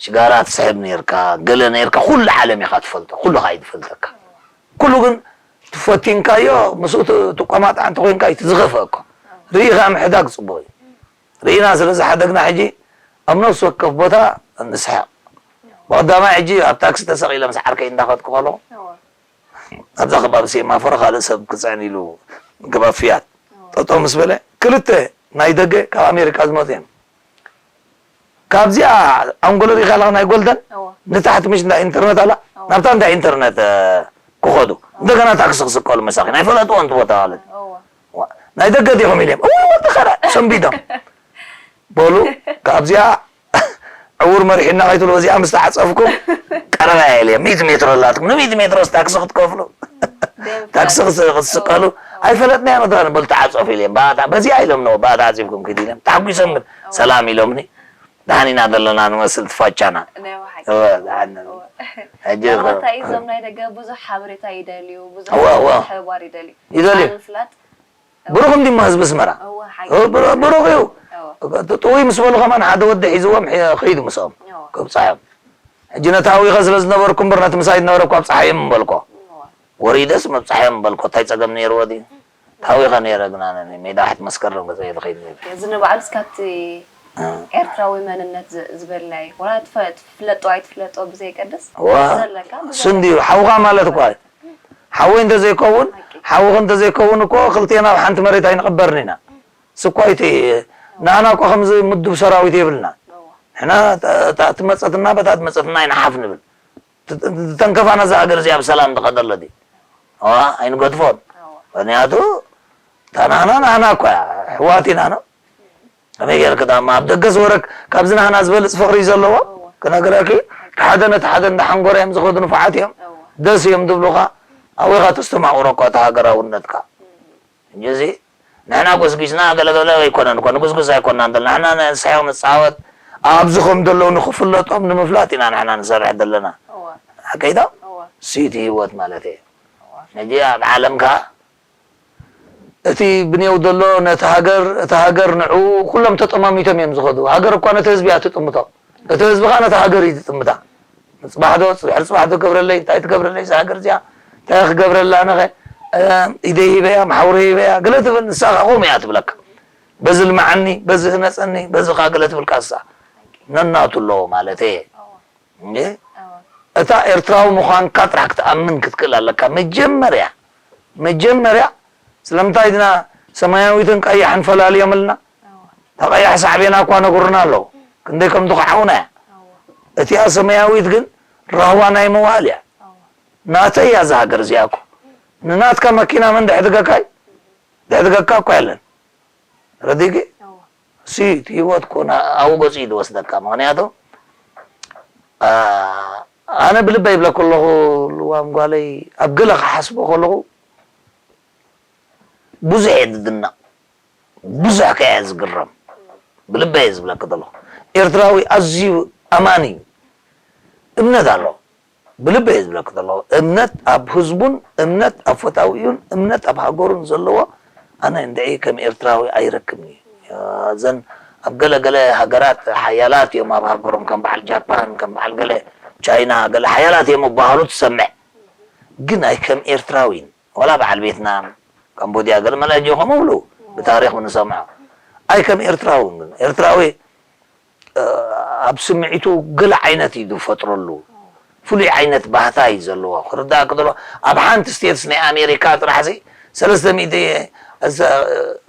ሽጋራ ትስሕብ ኔርካ ገለ ኔርካ ኩሉ ዓለም ኢኻ ትፈልጦ ኩሉ ኸዓ ይፈልጠካ ኩሉ ግን ትፈቲንካዮ ምስኡ ትቆማጣዕ እንተኮይንካ እዩ ዝኸፍአ እኮ ርኢኻ ምሕዳግ ፅቡቅ እዩ ርኢና ስለ ዝሓደግና ሕጂ ኣብ ነፍሲ ወከፍ ቦታ ንስሕቕ ብቐዳማይ ሕጂ ኣብ ታክሲ ተሰቒለ ምስ ዓርከይ እንዳኸድኩ ከለኹ ኣብዛ ከባቢ ሴማፎር ካልእ ሰብ ክፅዕን ኢሉ ገባብ ፍያት ጠጠው ምስ በለ ክልተ ናይ ደገ ካብ ኣሜሪካ ዝመፁ እዮም ካብዚኣ ኣንጎሎ ሪኢኻ ኣለኻ ናይ ጎልደን ንታሕቲ ምሽ እንዳ ኢንተርነት ኣላ ናብታ እንዳ ኢንተርነት ክኸዱ እንደገና ታክሲ ክስቀሉ መሳኺን ኣይፈለጥዎ እንት ቦታ ማለት ናይ ደገ ዲኹም ኢልም እወ ወዲ ኸረ ሰንቢዶም በሉ ካብዚኣ ዕውር መሪሕና ከይትብሉ በዚኣ ምስ ተዓፀፍኩም ቀረባ እየ ኢለ ሚእቲ ሜትሮ ኣላትኩም ንሚእቲ ሜትሮ ታክሲ ክትከፍሉ ታክሲ ክትስቀሉ ኣይፈለጥናዮ ነታ ንበል ተዓፀፉ ኢለ ባታ በዚኣ ኢሎም ነው ባታ ዓፂፍኩም ክድ ኢለም ተሓጒሶም ግን ሰላም ኢሎምኒ ደሓን ኢና ዘለና ንመስል ትፋቻና ሕጂ ዳርታ እዞም ናይ ደገ ብዙሕ ሓበሬታ ይደልዩ ብዙሕ ምትሕብባር ይደልዩ ይደልዩ ምፍላጥ ብሩኽ እንዲሞ ህዝቢ ኣስመራ ብሩኽ እዩ ጥውይ ምስ በሉ ከማን ሓደ ወዲ ሒዝዎም ከይዱ ምስኦም ከብፅሖም ሕጂ ነቲ ሃዊኸ ስለ ዝነበርኩ እምበር ነቲ ምሳይ ዝነበረ እኳ ኣብፅሓዮም ምበልኮ ወሪደስ መብፅሓዮም ምበልኮ እንታይ ፀገም ነይርዎ ድዩ ታዊኸ ነይረ ግና ሜዳ ሕት መስከረም ገፀየ ዝኸይድ ነይረ እዚ ንባዕሉስ ካብቲ ኤርትራዊ መንነት ዝበልናይ ወላ ትፍለጦ ኣይትፍለጦ ብዘይቀድስ ዘለካ ስንድዩ ሓውኻ ማለት እኳ ሓወይ እንተዘይከውን ሓውኺ እንተዘይከውን እኮ ክልቴና ኣብ ሓንቲ መሬት ኣይንቕበርን ኢና ስኳይቲ ንኣና እኮ ከምዚ ምዱብ ሰራዊት የብልና ንሕና ትመፀትና በታ ትመፀትና ኣይንሓፍ ንብል ተንከፋ ነዛ ሃገር እዚኣ ብሰላም ትኸደሎ ድዩ? ኣይንገድፎን። ምኽንያቱ እታ ናህና ናህና እኮ እያ፣ ኣሕዋት ኢና። ከመይ ጌርኪ ደኣ እሞ ኣብ ደገ ዝወረክ ካብዚ ናህና ዝበልፅ ፍቕሪ እዩ ዘለዎ ክነግረኪ። እቲ ሓደ ነቲ ሓደ እንዳሓንጎረ እዮም ዝኸዱ ንፉዓት እዮም። ደስ እዮም ዝብሉኻ። ኣበይኻ ተስተማቕሮ እኳ እቲ ሃገራውነትካ። ሕጂ እዚ ንሕና ጎስጒስና ገለገለ ኣይኮነን እኮ ንጉስጉስ ኣይኮንናን ዘለና ንሕና ንስሕቕ ንፃወት ኣብዚ ከም ዘለዉ ንክፍለጦም ንምፍላጥ ኢና ንሕና ንሰርሕ ዘለና ሓቀይ ዶ ስይቲ ህይወት ማለት እየ ሕጂ ኣብ ዓለም ከዓ እቲ ብኔው ዘሎ ነቲ ሃገር እቲ ሃገር ንዕኡ ኩሎም ተጠማሚቶም እዮም ዝኸዱ ሃገር እኳ ነቲ ህዝቢ እያ ትጥምቶ እቲ ህዝቢ ከዓ ነቲ ሃገር እዩ ዝጥምታ ንፅባሕ ዶ ድሕሪ ፅባሕ ዶ ገብረለይ እንታይ ትገብረለይ እዛ ሃገር እዚኣ እንታይ ክገብረላ ኣነ ከ ኢደይ ሂበያ ማሓውረ ሂበያ ገለ ትብል ንሳ ከዓ ከምኡ እያ ትብለካ በዚ ልምዓኒ በዚ ህነፀኒ በዚ ከዓ ገለ ትብልካ ንሳ ነናቱ ኣለዎ ማለት እየ እታ ኤርትራዊ ምዃንካ ጥራሕ ክትኣምን ክትክእል ኣለካ መጀመርያ መጀመርያ ስለምንታይ ድና ሰማያዊትን ቀያሕን ፈላልዮምልና። እታ ቀያሕ ሳዕቤና እኳ ነግሩና ኣለዉ። ክንደይ ከም ዝኸዓውና እያ። እቲኣ ሰማያዊት ግን ራህዋ ናይ መዋእል እያ። ናተይ እያ እዛ ሃገር እዚኣ እኮ። ንናትካ መኪና መን ደሕድገካ እዩ? ደሕድገካ እኮ የለን። ረዲጊ? እሲ እቲ ህይወት እኮ ና-፣ ኣብኡ ገጹ እዩ ዝወስደካ። ምኽንያቱ፣ ኣ-፣ ኣነ ብልበይ ይብለኩ ኣለኹ፣ ልዋም ጓለይ፣ ኣብ ገለ ክሓስቦ ከለኹ ብዙሕ እየ ዝድነቕ። ብዙሕ ከ እየ ዝግረም። ብልበይ እየ ዝብለኪ ዘለኹ። ኤርትራዊ ኣዝዩ ኣማኒ እዩ። እምነት ኣለዎ። ብልበይ እየ ዝብለኪ ዘለኹ። እምነት ኣብ ህዝቡን፣ እምነት ኣብ ፈታዊኡን፣ እምነት ኣብ ሃገሩን ዘለዎ ኣነ እንድዒ ከም ኤርትራዊ ኣይረክብን እዩ። እዘን ኣብ ገለ ገለ ሃገራት ሓያላት እዮም ኣብ ሃገሮም፣ ከም በዓል ጃፓን፣ ከም በዓል ገለ ቻይና፣ ገለ ሓያላት እዮም ዝበሃሉ ትሰምዕ። ግን ኣይ ከም ኤርትራዊን ዋላ በዓል ቬትናም፣ ካምቦድያ፣ ገለ መለ ሕጂ ከምኡ ብሉ ብታሪኽ ንሰምዖ። ኣይ ከም ኤርትራዊ እውን፣ ኤርትራዊ፣ እ፣ ኣብ ስምዒቱ ገለ ዓይነት እዩ ዝፈጥረሉ። ፍሉይ ዓይነት ባህታ እዩ ዘለዎ። ክርዳእክ ዘሎ፣ ኣብ ሓንቲ ስቴትስ ናይ ኣሜሪካ ጥራሕ ሲ ሰለስተ ሚእቲ፣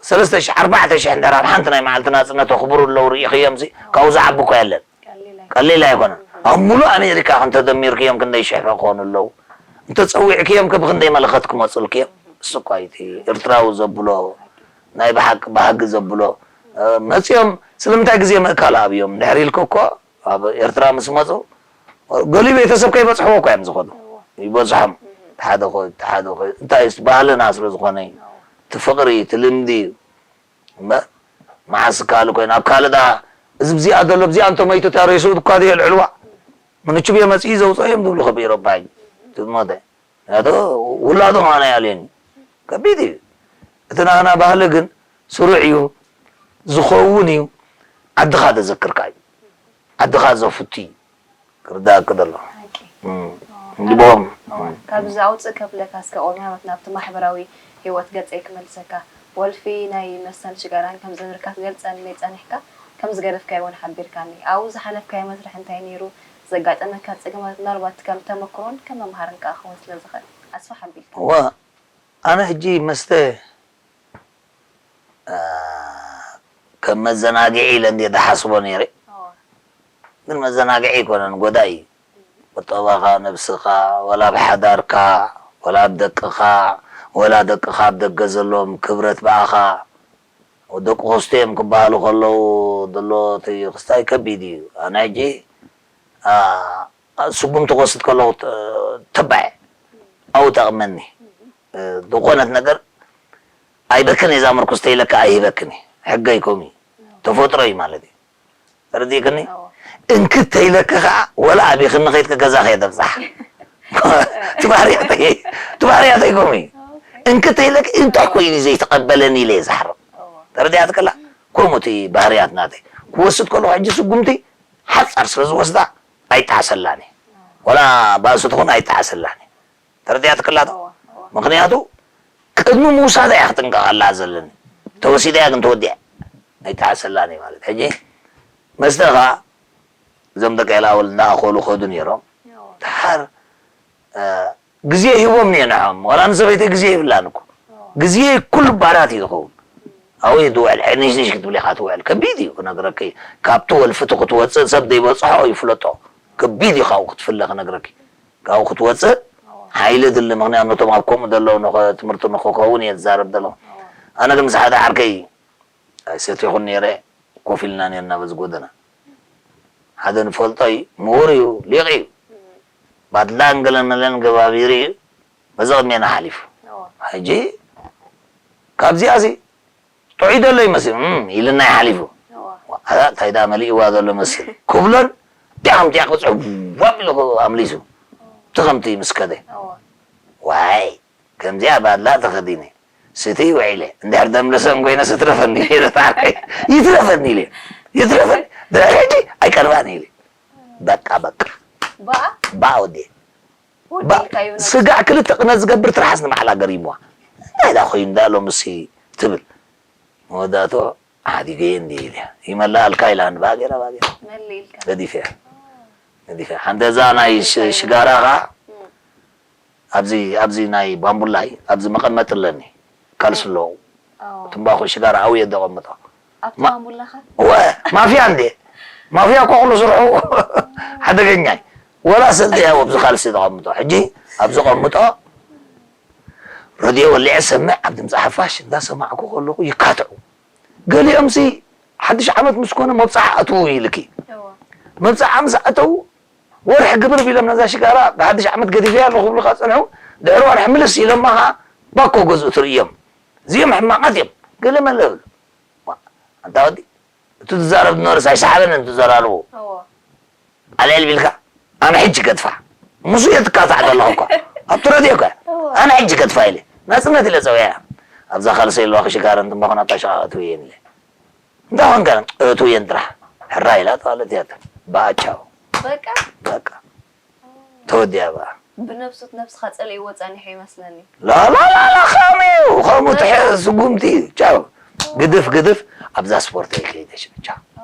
ሰለስተ ሺሕ፣ ኣርባዕተ ሺሕ እንድሕር ኣብ ሓንቲ ናይ መዓልቲ ናጽነት ኣኽብሩ ኣለዉ ርኢኽዮም ሲ፣ ካብኡ ዝዓቢ እኮ የለን። ቀሊል ኣይኮነን። ኣብ ሙሉእ ኣሜሪካ ከም ተደሚርክዮም ክንደይ ሽሕ ክኾኑ ኣለዉ? እንተ ጸዊዕክዮም ከ ብኽንደይ መለኸት ክመጹልክዮም? እሱ እኳ እዩ እቲ ኤርትራዊ ዘብሎ ናይ ብሓቂ ባህጊ ዘብሎ። እ፣ መጺኦም ስለምንታይ ግዜ ምእካል ኣብዮም? ድሕሪ ኢልኪ እኮ ኣብ ኤርትራ ምስ መጹ ገሊኡ ቤተሰብ ከይበጽሕዎ እኳ እዮም ዝኾኑ። ይበዝሖም። እቲ ሓደ ኮ-፣ እቲ ሓደ ኮ-፣ እንታይ እዩ? ባህልና ስለ ዝኾነ እዩ። እቲ ፍቕሪ፣ እቲ ልምዲ እዩ። እምበር መዓስ ካልእ ኮይኑ፣ ኣብ ካልእ ደኣ እዚ ብዚኣ ዘሎ፣ ብዚኣ እንተመይቱ እታ ሬስኡ እኳ ድየ የልዕልዋ። ምንቹ ብየ መጽኢ ዘውጽኦ እዮም ዝብሉ ከ ብኤሮፓ እዩ። እቲ ዝሞተ። ምክንያቱ ውላዱ ከማና ይኣልየኒ። ከቢድ እዩ። እቲ ናህና ባህሊ ግን ስሩዕ እዩ፣ ዝኸውን እዩ። ዓድኻ ዘዘክርካ እዩ። ዓድኻ ዘፍቱ እዩ። ክርዳእኪ ዘሎ። ሓቂ። እም። እዎ። እንዲቦም። እዎ። ካብዚ ኣውፅእ ከብለካ እስከ ቆልሚ ሃመት ናብቲ ማሕበራዊ ህይወት ገፀይ ክመልሰካ። ወልፊ ናይ መስተን ሽጋራን ከም ዘንርካ ክትገልፀኒ ጸኒሕካ፣ ከም ዝገደፍካዮ እውን ሓቢርካኒ። ኣብኡ ዝሓለፍካዮ መስርሕ እንታይ ነይሩ? ዘጋጠመካ ጸገማት ምናልባት ከም ተመክሮን ከም መምሃርን ከኣ ክኸውን ስለ ዝኽእል ኣስፍሕ ኣቢልካ። እወ፣ ኣነ ሕጂ መስተ እ፣ ከም መዘናግዒ ኢለ እንድየ ዝሓስቦ ነይረ። እወ። ግን መዘናግዒ ኣይኮነን፣ ጎዳኢ እዩ። ቁጠባኻ፣ ነብስኻ፣ ወላ ኣብ ሓዳርካ፣ ወላ ኣብ ደቅኻ፣ ወላ ደቅኻ ኣብ ደገ ዘለዎም ክብረት ብኣኻ፣ ደቁ ክስቱ እዮም ክበሃሉ ከለዉ ዘሎ እቲ ክስታይ ከቢድ እዩ። ኣነ ሕጂ፣ ኣ፣ ስጉምቲ ክወስድ ከለኹ ተ-፣ ተባዕ ኣብኡ ጠቕመኒ። እ፣ ዝኾነት ነገር ኣይበክን እየ፣ እዛ ምርኩስ ተይለካ ኣይህበክን እየ። ሕገይ ከምኡ እዩ። ተፈጥሮ እዩ ማለት እዩ። ተረዲእክኒ? እዎ። እንክት ተይለኪ ኸዓ ወላ ኣበይ ክንኸይድ ከገዛ ከየተብዛሕ። እቲ ባህርያተይ፣ እቲ ባህርያተይ ከምኡ እዩ። ኦኬ። እንክት ተይለኪ እንታይ ኮይኑ እዩ ዘይተቐበለኒ ኢለ እየ ዝሓርቕ። እዎ። ተረዲኣትክላ? ከምኡ እቲ ባህርያት ናተይ። ክወስድ ከለኹ ሕጂ ስጉምቲ ሓጻር ስለ ዝወስዳ ኣይጠዓሰላን እየ። ወላ ባእሲ ትኹን ኣይጠዓሰላን እየ። ተረዲኣትክላ ዶ? እወ፣ እወ። ምኽንያቱ ቅድሚ ምውሳዳ እያ ክጥንቀቐላ ዘለኒ። ተወሲዳ እያ ግን ተወዲኣ። ኣይጠዓሰላን እየ ማለት። ሕጂ መስተ ኸኣ እዞም ደቂ ኤላውል እንዳኣኸሉ ከዱ ነይሮም። እወ። ደሓር፣ እ፣ ግዜ ሂቦም እየ ንዖም። ዋላ ንሰበይተይ ግዜ ይብላን እኮ። እወ። ግዜ ኩሉ ባራት እዩ ዝኸውን። ኣብኡ እዩ ዝውዕል። ሕንሽንሽ ክትብል ኢኻ ትውዕል። ከቢድ እዩ ክነግረኪ። ካብቲ ወልፊ እቲ ክትወፅእ ሰብ ዘይበፅሖ ይፍለጦ። ከቢድ እዩ ካብኡ ክትፍለ ክነግረኪ። ካብኡ ክትወፅእ እወ። ሓይሊ ድሊ። ምኽንያቱ ነቶም ኣብ ከምኡ ዘለዉ ንኸ-፣ ትምህርቲ ንኽከውን እየ ዝዛረብ ዘለኹ። እወ። ኣነ ግን ምስ ሓደ ዓርከይ ኣይሰትየኹን ነይረ፣ ኮፍ ኢልና ነርና በዚ ጎደና። ሓደ ንፈልጦ እዩ፣ ምሁር እዩ፣ ሊቕ እዩ። እም። ባድላን ገለመለን ገባቢሩ እዩ፣ በዚ ቅድሜና ሓሊፉ። እወ። ሕጂ ካብዚኣሲ ጥዑይ ዘሎ ይመስል፣ እም፣ ኢልና ይሓሊፉ። እወ። ዋላ እንታይ ደኣ መሊእዋ ዘሎ መስል። ክብሎን ዲያ ከምቲኣ ክጽዕብ ዋብ ኢሉ ኣምሊሱ። እቲ ከምቲ ምስ ከደ። እወ። ዋይ፣ ከምዚኣ ባድላ ተኸዲነ። ስቲ ውዒለ። እንድሕር ደምለሰን ኮይነስ እትረፈኒ ኢለ። ይትረፈኒ ኢለ። ይትረፈኒ። ድሕሪ ሕጂ ኣይቀርባን ኢለ። በቃ፣ በቃ። በኣ? በኣ ወዲ። ወዲ በ-፣ ኢልካዮ ነብሱ። ስጋዕ ክልተ ቅነ ዝገብር ትርሓስ ንባዕላ ገሪምዋ። እንታይ ዳ ኮይኑ ዳ ሎምሲ ትብል። መወዳእትኡ ሓዲገየ እንዲ ኢለ። ይመላኣልካ ኢላ ንባጌራ ባጌራ። መሊ ኢልካ። ገዲፈያ። ገዲፈያ። ሓንቲ እዛ ናይ ሽ-፣ ሽጋራ ኸዓ እም። ኣብዚ፣ ኣብዚ ናይ ባምቡላይ፣ ኣብዚ መቐመጢ ኣለኒ። ካልሲ ኣለዎ። ትንባኾ ሽጋራ ኣብኡ እየ ዘቐምጦ። ኣብቲ ማሙላኻ? እወ፣ ማፍያ እንዴ? ማፍያ እኮ ኩሉ ስርሑ ሓደገኛ እዩ። ወላ ሰልዲ እያ ኣብዚ ካልሲ ተቐምጦ። ሕጂ ኣብ ዘቐምጦ ረድዮ ወሊዐ ሰምዕ፣ ኣብ ድምፂ ሓፋሽ እንዳሰማዕኩ ከለኹ ይካትዑ። ገሊኦምሲ ሓድሽ ዓመት ምስ ኮነ መብፅዓ ኣትዉ ኢልኪ። መብፅዓ ምስ ኣተዉ ወርሒ ግብር ቢሎም ነዛ ሽጋራ ብሓድሽ ዓመት ገዲፈያ ኣለኹ ክብሉኻ ፀንሑ። ድሕሪ ወርሒ ምልስ ኢሎማ ኸዓ ባኮ ገዝኡ ትርእዮም። እዚኦም ሕማቓት እዮም። ገለ መለ ይብሉ። ዋ፣ ኣንታ ወዲ፣ እቲ ትዛረብ ዝነበረስ ኣይሰሓበንን ትዘራርቡ። ኣልዕል ቢልካ፣ ኣነ ሕጂ ገድፋ። ምስኡ እየ ትካታዕ ዘለኹ እኳ። ኣብቲ ረድዮ እኳ። ኣነ ሕጂ ገድፋ ኢለ። ናጽነት ኢለ ጸዊዐ። ኣብዛ ካልሰይ ኣለዋ ሽጋራን ትንባኾን ኣታሸቓቕት እየን ኢለ። እንታይ ኾንካ? እትውየን ጥራሕ። ሕራይ ኢላ ተዋለት እያ። ባቻው። በቃ? በቃ። ተወዲያ በቃ። ብነብሱ ነብስኻ ጸሊእዎ ጸኒሑ ይመስለኒ። ላላላላ፣ ከምኡ እዩ። ከምኡ ትሕ-፣ ስጉምቲ እዩ። ቻው። ግድፍ፣ ግድፍ። ኣብዛ ስፖርት እየ ከይደ ሽዑ። ቻው።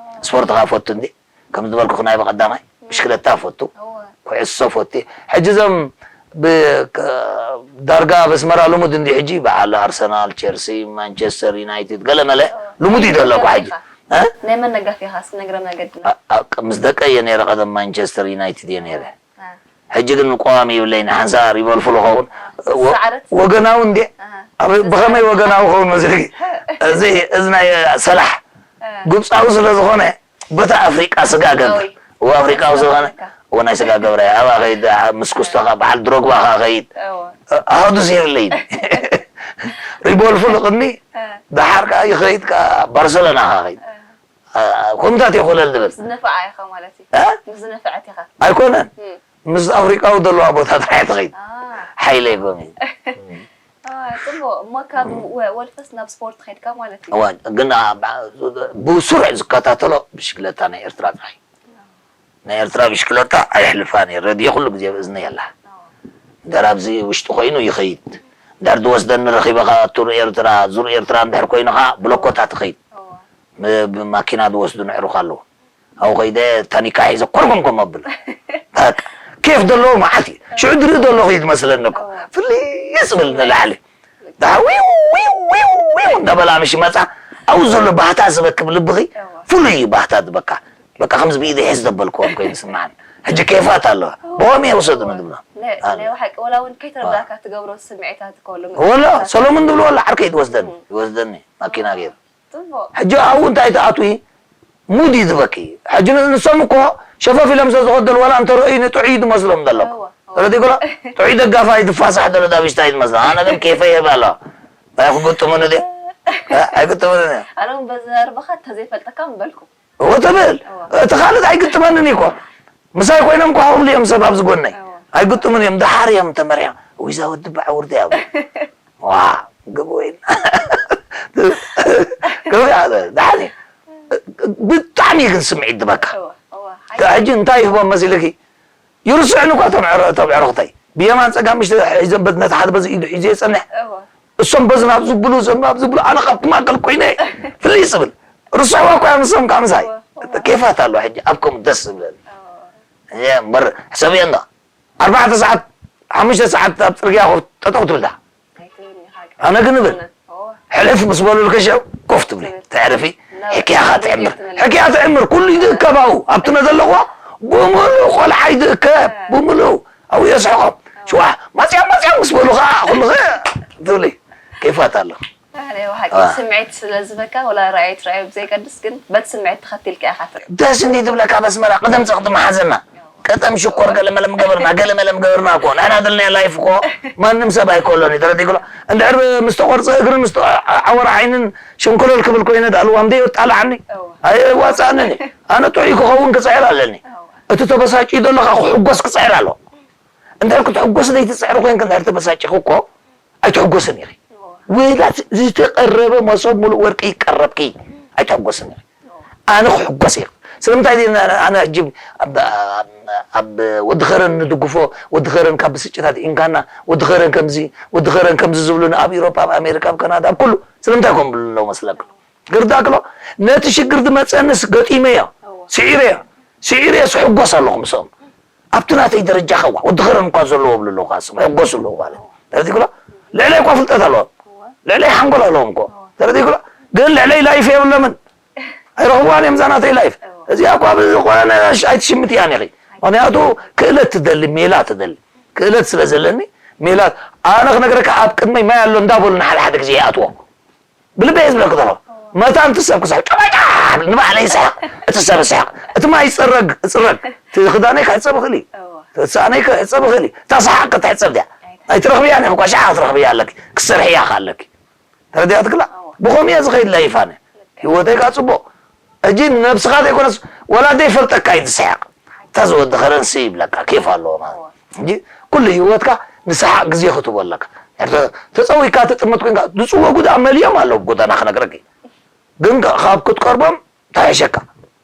ስፖርት ኸዓ ፈቱ እንዴ? ከም ዝበልኩ ናይ ብቐዳማይ፣ ብሽክለታ ፈቱ። እወ። ኩዕሶ ፈቱ። ሕጂ እዞም ብ-፣ ከ-፣ ዳርጋ ኣብ ኣስመራ ልሙድ እንዲ ሕጂ በዓል ኣርሰናል፣ ቸልሲ፣ ማንቸስተር ዩናይትድ፣ ገለ መለ እወ። ልሙድ እዩ ዘሎ እኮ ሕጂ። እ? ናይ መን ደጋፊ ኢኻ? እስኪ ነግረና ገድና። ኣ-፣ ኣ-፣ ምስ ደቀ እየ ነይረ፣ ቀደም ማንቸስተር ዩናይትድ እየ ነይረ። እ። ሕጂ ግን ምቋም ይብለይን፣ ሓንሳ ሪቨልፉል ኸውን። እ፣ ወ-፣ ሰዓረት? ወገናዊ እንዴ? እ። ኣብ፣ ብኸመይ ወገናዊ ኸውን መስልኪ? እዚ፣ እዚ ናይ ሰላሕ እ። ግብፃዊ ስለ ዝኾነ፣ በታ ኣፍሪቃ ስጋ ገብር። ኣፍሪቃዊ። እዎ፣ ኣፍሪቃዊ ስጋ ስለዝኾነ፣ ገብር። እዎ፣ ናይ ስጋ ገብር እያ። ኣብኣ ኸይድ፣ ኣ-፣ ምስ ኩስቶኻ፣ በዓል ድሮግባ ኸዓ ኸይድ። እዎ። እ፣ ኣሃዱስ የብለይን። ሪቨልፉል ቅድሚ፣ እ። ደሓር ከኣ ይኸይድ ከኣ ባርሰሎና ኸዓ ኸይድ። እ። እ፣ ከምታት እየ ኮለል ዝብል። ምስ ዝነፍዓ ኢኻ ማለት እዩ። እ? ምስ ዝነፍዐት ኢኻ። ኣይኮነን። እም። ምስ ኣፍሪቃዊ ዘለዋ ቦታ ጥራሕ እየ ትኸይድ። ኣ። ሓይለይ ጎሚ። ኣ፣ ጽቡቕ። እሞ ካብ ወ-፣ ወልፈስ ናብ ስፖርት ኸይድካ ማለት እዩ። እዋ፣ ግን ኣ-፣ ብ-፣ ብስሩዕ ዝከታተሎ ብሽክለታ ናይ ኤርትራ ጥራሕ እዩ። ናይ ኤርትራ ብሽክለታ ኣየሕልፋን እየ። ረድዮ ኩሉ ግዜ ኣብ እዝነይ ኣላ። እንድሕር ኣብዚ ውሽጢ ኮይኑ ይኸይድ። እንድሕር ዝወስደኒ ረኺበ ኸዓ ቱር ኤርትራ፣ ዙር ኤርትራ እንድሕር ኮይኑ ኸዓ ብሎኮታት ይኸይድ። እዋ። ም-፣ ብማኪና ዝወስዱኒ ኣዕሩኽ ኣለዉ። ኣብኡ ኸይደ ታኒካ ሒዘ ኮርኮምኮም ኣብል። በቃ፣ ኬፍ ዘለዎ መዓት እዩ። ሽዑ ዝርኢ ዘለኹ እዩ ዝመስለኒ እኮ። እዋ። ፍልይ ዝብል ንላዕሊ። ደሓር ዊው፣ ዊው፣ ዊው፣ ዊው እንዳበላ ምሽ መጻ፣ ኣብኡ ዘሎ ባህታ ዝበክብ ልብኺ፣ እዋ። ፍሉይ እዩ ባህታ ዝበካ። በቃ፣ ከምዚ ብኢደይ ሕዝ ዘበልክዎም ኮይኑ ይስምዓኒ። ሕጂ ኬፋት ኣለዋ። እዋ። ብኸመይ እየ ውሰዱኒ ዝብሎ። ናይ፣ ኣነ። ናይ ብሓቂ፣ ወላ እውን ከይተረዳእካ እዋ። ትገብሮ ስምዒታት እኮ ኣሎ። ወላ፣ ሰሎሙን ዝብሎ ወላ ዓርከይ ትወስደኒ። እም። ይወስደኒ፣ ማኪና ገይሩ። ጽቡቕ። ሕጂ ኣብኡ እንታይ ትኣትዊ? ሙድ እዩ ዝበኪ። ሕጂ ን-፣ ንሶም እኮ ሸፈፍ ኢሎም ስለ ዝኸደሉ ዋላ እንተረእዩ ንጥዑይ እዩ ዝመስሎም ዘሎ። እወ፣ እወ። ተረዲእክሎ? ጥዑይ ደጋፋይ ዝፋሳሕ ዘሎ ዳብሽታ እዩ ዝመስሎም። ኣነ ግን ኬፈይ ይህብ ኣሎ። እንታይ ክግጥሙኒ ድየ? እ? ኣይግጥሙኒ ድየ? ኣነ እውን በዚ ዘረባኻ እንተዘይፈልጠካ ምበልኩ። እወ ትብል። እወ። እቲ ካልእ ኣይግጥመንን እዩ እኮ። ምሳይ ኮይኖም እኮ ሃውሉ እዮም ሰብ ኣብዚ ጎነይ። እወ። ኣይግጥሙን እዮም። ደሓር እዮም ተመርዕዮም። እውይ፣ እዛ ወዲ በዓውርዳ እያ። ዋ፣ ግብ ወይን። ግብ ያለ፣ ደሓን እዩ። ብጣዕሚ ግን ስምዒት ዝበካ። እወ፣ እወ፣ ሓቂ። ሕጂ እንታይ ይህቦም መሲልኪ? ይርስዕን እኳ እቶም ዕረ-፣ እቶም ዕርኽተይ። ብየማን ጸጋም ምሽ ሒዘን በዚ ነቲ ሓደ በዚ ኢዱ ሒዙ የጸንሕ። እወ። እሶም በዚ ናብ ዝብሉ፣ እዞም ናብ ዝብሉ፣ ኣነ ካብቲ ማእከል ኮይነ ፍልይ ዝብል። ርስዕዋ እኳ እዮም እሶም ካብ ምሳይ። እወ፣ እወ። ኬፋት ኣለዋ ሕጂ፣ ኣብ ከምኡ ደስ ዝብለኒ። እወ። እየ እምበር፣ ሕሰብዮ እንዶ። ኣርባዕተ ሰዓት፣ ሓሙሽተ ሰዓት ኣብ ጽርግያ ኮፍ ጠጠው ትብል ደኣ። ኣይትብልን ኢኻ ግን። ኣነ ግን እብል፣ እወ። ሕልፍ ምስ በሉልኪ ሽዑ ኮፍ ትብሊ፣ ትብል። ተዕርፊ፣ ናብ ሕክያኻ ቤት ትዕምር። ትምለስ። ሕክያ ትዕምር፣ ኩሉ ይትእከብ ኣብኡ። ኣብቲ ነዘለኹዎ ብምሉእ ቆልዓ ይትእከብ፣ እወ። ብምሉእ ኣብኡ የስሕቖም። እወ። ሽዋ፣ መጽዮም፣ መጽዮም ምስ በሉ ኸኣ ኩሉ ኸ ትብሊ። ኬፋት ኣሎ። ኣረ፣ ብሓቂ ኣዋ። ስምዒት ስለ ዝበካ፣ ወላ ራእይ ትራእዮ ብዘይገድስ፣ ግን በቲ ስምዒት ተኸቲልካ ኢኻ ትርኢ። ደስ እንዲ ትብለካ በስመራ፣ ቅደም ጸቕጢ መሓዘና። ቀደም ሽኮር ገለ መለ ምገበርና፣ ገለ መለ ምገበርና እኮ። ንሕና ዘለና ላይፍ እኮ፣ ማንም ሰብ ኣይኮሎን እዩ፣ ተረዲእክሎ? እንድሕር ምስ ተቆርጸ እግርን ምስ ተዓወረ ዓይንን ሸንኮለል ክብል ኮይነ፣ ደኣ ልዋም ደይ የጣልዓኒ? እዋ። ኣየዋጽኣንን እዩ። ኣነ ጥዑይ ክኸውን ክጽዕር ኣለኒ። እዋ። እቲ ተበሳጭዩ ዘሎ ኸኣ ክሕጎስ ክጽዕር ኣለዎ። እንድሕር ክትሕጎስ ዘይትጽዕሪ ኮይንካ፣ እንድሕር ተበሳጭኺ እኮ፣ ኣይትሕጎስን ኢኺ። እዎ። ወላ ዝተቐረበ መሶብ ሙሉእ ወርቂ ይቀረብኪ፣ ኣይትሕጎስን ኢኺ። እዎ። ኣነ ክሕጎስ እየ። ስለምንታይ ድየ ኣነ፣ ኣነ ሕጂ ኣብ፣ ኣብ፣ ኣብ ወዲ ኸረን ንድግፎ፣ ወዲ ኸረን ካብ ብስጭታት ኢንካና፣ ወዲ ኸረን ከምዚ፣ ወዲ ኸረን ከምዚ ዝብሉኒ ኣብ ኤውሮጳ፣ ኣብ ኣሜሪካ፣ ኣብ ካናዳ፣ ኣብ ኩሉ፣ ስለምንታይ ከምኡ ዝብሉ ኣለዉ መስለኩም? ክርዳእክሎ፣ ነቲ ሽግር ዝመጸንስ ገጢመዮ፣ እዎ። ስዒረዮ፣ ስዒረዮ ስሕጎስ ኣለኹ ምስኦም። ኣብቲ ናተይ ደረጃ ከ ወዲ ኸረን እኳ ዘለዎ እብሉ ኣለኹ፣ ኣስብ ሕጎስ ኣለኹ ማለት እዩ። ተረዲእክሎ? ልዕለይ እኳ ፍልጠት ኣለዎም። እዎ። ልዕለይ ሓንጎል ኣለዎም እኮ። እዎ። ተረዲእኩ ዶ? ግን ልዕለይ ላይፍ የብሎምን። ኣይረኽብዋን እዮም እዛ ናተይ ላይፍ። እዚኣ እኳ ብዝኾነ ኣይትሽምትያን ኢኺ። ምኽንያቱ ክእለት ትደሊ፣ ሜላ ትደሊ። ክእለት ስለ ዘለኒ ሜላ፣ ኣነ ክነግረካ ኣብ ቅድመይ ማይ ኣሎ እንዳበሉና ሓደ ሓደ ግዜ ይኣትዎ። ብልበይ እየ ዝብለኪ ዘሎ። መታን እቲ ሰብ ክስሕቕ፣ ጨባጫ ንባዕለይ ይስሕቕ፣ እቲ ሰብ ይስሕቕ። እቲ ማይ ይፅረግ፣ ይፅረግ። እቲ ክዳነይ ክሕፀብ ይኽእል እዩ። እቲ ሳእነይ ክሕፀብ ይኽእል እዩ። እታ ሰሓቕ ክትሕፀብ ድያ? ኣይትረኽብያን ኢኺ እኳ፣ ሻዕ ክትረኽብያ ኣለኪ። ክትሰርሕያ ከ ኣለኪ። ተረዲኣትክላ? ብኸምኡ እየ ዝኸይድ ላይፍ ኣነ። ህይወተይ ከኣ ጽቡቕ። ሕጂ ነብስኻ ዘይኮነስ፣ ወላ ዘይፈልጠካ እዩ ዝስሕቕ። እታ ዝወዲ ከረንሲ ይብለካ፣ ኬፍ ኣለዎ ማለት። ሕጂ ኩሉ ህይወትካ ንሰሓቕ ግዜ ክትህቦ ኣለካ። እንድሕር ተ-፣ ተጸዊካ ትጥምት ኮንካ፣ ዝጽወጉ ደኣ መሊኦም ኣለዉ ኣብ ጎደና ክነግረኪ። ግን ከ-፣ ካብ ክትቀርቦም ትሕሸካ።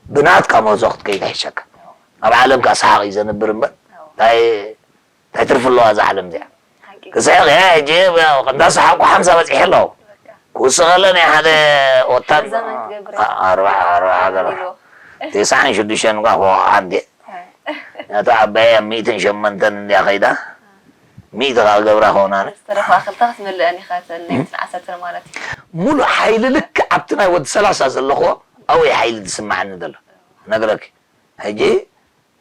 ብናትካ ምህዞ ክትከይድ ትሕሸካ። ኣብ ዓለም ከኣ ሰሓቕ እዩ ዘንብር እምበር፣ እንታይ እንታይ ትርፊ ኣለዋ እዛ ዓለም እዚኣ? ሓቂ። ክስሕቕ እየ ሕጂ፣ ያው፣ እንዳሰሓቕኩ ሓምሳ በጺሐ ኣለኹ። በቃ። ክውስኸለኒ ሓደ ወታድ-፣ ዘመን ትገብር። ኣ-፣ ኣርባዓ፣ ኣርባዓ ገለ። ኢሉ። ተስዓን ሽዱሽተን እንኳ ክወቕዓ እንዴ። እ። ነታ ዓባይ ኣብ ሚእትን ሸሞንተን እንድያ ከይዳ፣ ሚእቲ ከዓ ገብራ ክኾና። ዝተረፋ ክልተ ክትምልአን ኢኻ፣ እተን ናይ ትስዓን ዓሰርተ ማለት እዩ። ሙሉእ ሓይሊ ልክዕ ኣብቲ ናይ ወዲ ሰላሳ ዘለኹዎ ኣብኡ ሓይሊ ዝስምዓኒ ዘሎ። ነግረኪ። ሕጂ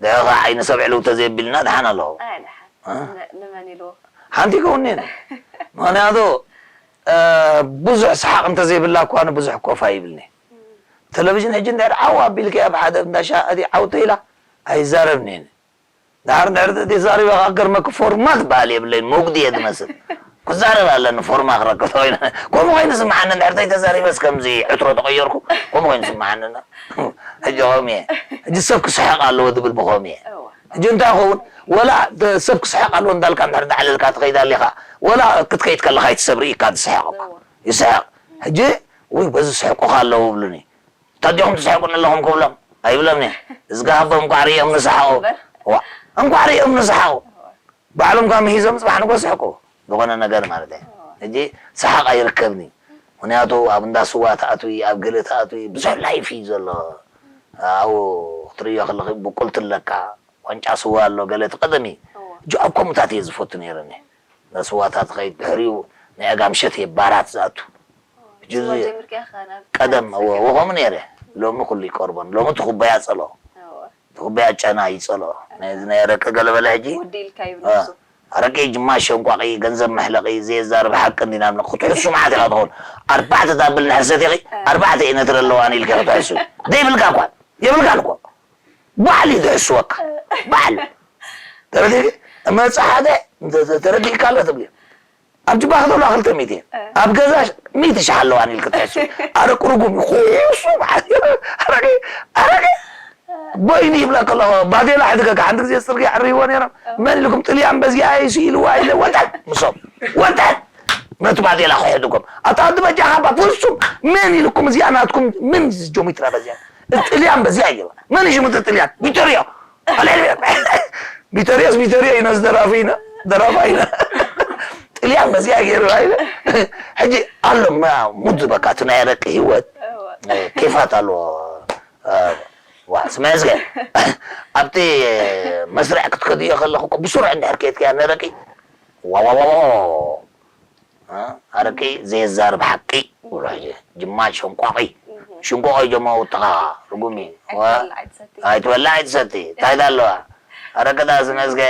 ደኣ ኸዓ ዓይኒ ሰብ ዕልው ተዘየቢልና ደሓን ኣለኹ። ኣይ፣ ደሓን። እ? ን-፣ ንመን ኢልዎ? ሓንቲ ይከውን እኔ። ምኽንያቱ፣ እ፣ ብዙሕ ሰሓቕ እንተዘይብላ እኳ ኣነ ብዙሕ ኮፍ ኣይብልኒ። እም። ቴሌቪዥን ሕጂ እንድሕር ዓው ኣቢልኪ ኣብ ሓደ እንዳ ሻሂ ዓው ተኢላ ኣይዛረብን እየ። ደሓር እንድሕር ተዛሪባ ከኣ ክገርመኪ ፎርማ ዝበሃል የብለይን፣ መጉዲ እየ ዝመስል። ክዛረብ ኣለኒ ፎርማ ክረክብ ተኮይነ። ከምኡ ኮይኑ ስምዓኒ እንድሕር ተይተዛሪበስ ከምዚ ዕትሮ ተቐየርኩ፣ ከምኡ ኮይኑ ስምዓኒ። ሕጂ ከምኡ እየ። ሕጂ ሰብ ክስሕቕ ኣለዎ ዝብል ብኸምኡ እየ። እወ። ሕጂ እንታይ ይኸውን? ወላ ተ-፣ ሰብ ክስሕቕ ኣለዎ እንዳልካ እንድሕር ዳዕለልካ ትኸይድ ኣሊኻ፣ ወላ ክትከይድ ከለኻ እቲ ሰብ ርእይካ ዝስሕቕ እኮ። እወ። ይስሕቕ። ሕጂ፣ ውይ፣ በዚ ዝስሕቁኻ ኣለዉ ይብሉኒ። እንታይ ዲኹም ትስሕቁኒ ኣለኹም ክብሎም? ኣይብሎምን እየ። እዝጋሃቦም እንኳዕ ርእዮም ንስሓቑ። እምበር። ዋ፣ እንኳዕ ርእዮም ንስሓቑ። ባዕሎም ካብ ምሂዞም ጽባሕ ንጎ ስሕቁ። ዝኾነ ነገር ማለት እየ። ሕጂ ሰሓቕ ኣይርከብን እዩ። ምኽንያቱ ኣብ እንዳ ስዋ ትኣትዊ፣ ኣብ ገለ ትኣትዊ፣ ብዙሕ ላይፍ እዩ ዘሎ። ኣብኡ ክትርእዮ ከለኺ ብቁልቲ ኣለካ፣ ዋንጫ ስዋ ኣሎ፣ ገለ እቲ ቀደም እዩ። እዎ። ሕጂ ኣብ ከምኡታት እየ ዝፈቱ ነይረኒ። እንዳ ስዋታት ትኸይድ፣ ድሕሪኡ ናይ ኣጋምሸት እየ ባራት ዝኣቱ። ሕጂ ስዋ እዚ ጀሚርካ ኢኻ ናብ ቀደም፣ እዎ፣ እዎ፣ ከምኡ ነይረ። ሎሚ ኩሉ ይቀርቦን። ሎሚ እቲ ኩባያ ጸሎ። እዎ። እቲ ኩባያ ጨና ይጸሎ። ናይ፣ ናይ ኣረቂ ገለ በለ ሕጂ። ወዲ ኢልካ እዩ እ፣ ንሱ። ኣረቂ ጅማ ሸንቋቒ፣ ገንዘብ መሕለቒ፣ ዘየዛርብ ሓቂ እንዲና ንብል። ክትሕሱ መዓት ኢኻ ትኸውን። ኣርባዕተ ዳብል እንድሕር ሰቲኺ፣ እ። ኣርባዕተ ኢነትሪ ኣለዋኒ ኢልካ ክትሕሱ። ዘይብልካ እኳ፣ የብልካን እኮ። ባዕሉ እዩ ዝሕስወካ። ባዕሉ። ተረዲእኪ? እመጽእ ሓደ፣ እንተ-፣ እንተ-፣ ተረዲእካ ኣሎ ትብልዮ። ኣብ ጅባኺ ዘለዋ ክልተ ሚእቲ እየን። እ። ኣብ ገዛ ሚእቲ ሽሕ ኣለዋኒ ኢልኪ ትሕስዊ። ኣረቂ ርጉም እዩ። ኩሱ በዓል። ኣረቂ፣ ኣረቂ። በይኑ ይብለካ ኣለኹ። ባዴላ ሕድገካ። ሓንቲ ግዜ ጽርግያ ዕርይዎ ነይሮም። እ። መን ኢልኩም ጥልያን በዚኣ እዩ ኢልዋ ኢለ ወጠን ምሶም። ወጠን! ነቲ ባዴላ ክሕድጎም። ኣታ ወዲ በጃኻ እባ ፍጹም መን ኢልኩም እዚኣ ናትኩም ምን ጆሚትራ በዚኣ? ጥልያን በዚኣ እዩ። መን እዩ ሽሙ እቲ ጥልያን? ቪቶሪዮ። ኣልዕል በል። ቪቶሪዮስ ቪቶሪዮ እዩ፣ ነዚ ደራፊ እዩ፣ ደራፋይ እዩ። ጥልያን በዚኣ ገይሩ ኣይበል። ሕጂ ኣሎ፣ ማ-፣ ሙድ በቃ፣ እቲ ናይ ኣረቂ ህይወት፣ እወ። እ፣ ኬፋት ኣለዎ። እ፣ ዋ፣ ስማይ እስከ። ኣብቲ መስርዕ ክትከድዮ ከለኹ እኮ ብስሩዕ እንድሕር ከይድካያ ነረቂ፣ ዋ፣ ዋ፣ ዋ፣ ዋ። እ፣ ኣረቂ ዘየዛርብ ሓቂ፣ ይብሎ ሕጂ። ጅማ ሸንቋቒ። እህ። ሽንቋቒ ጀማ ወጥኻ፣ ርጉም እዩ። ዋ፣ ኣይትበልዕ፣ ኣይትሰቲ። ኣይትበልዕ፣ ኣይትሰቲ። እንታይ ዳ ኣለዋ? ኣረቂ ዳ ዝመዝገ፣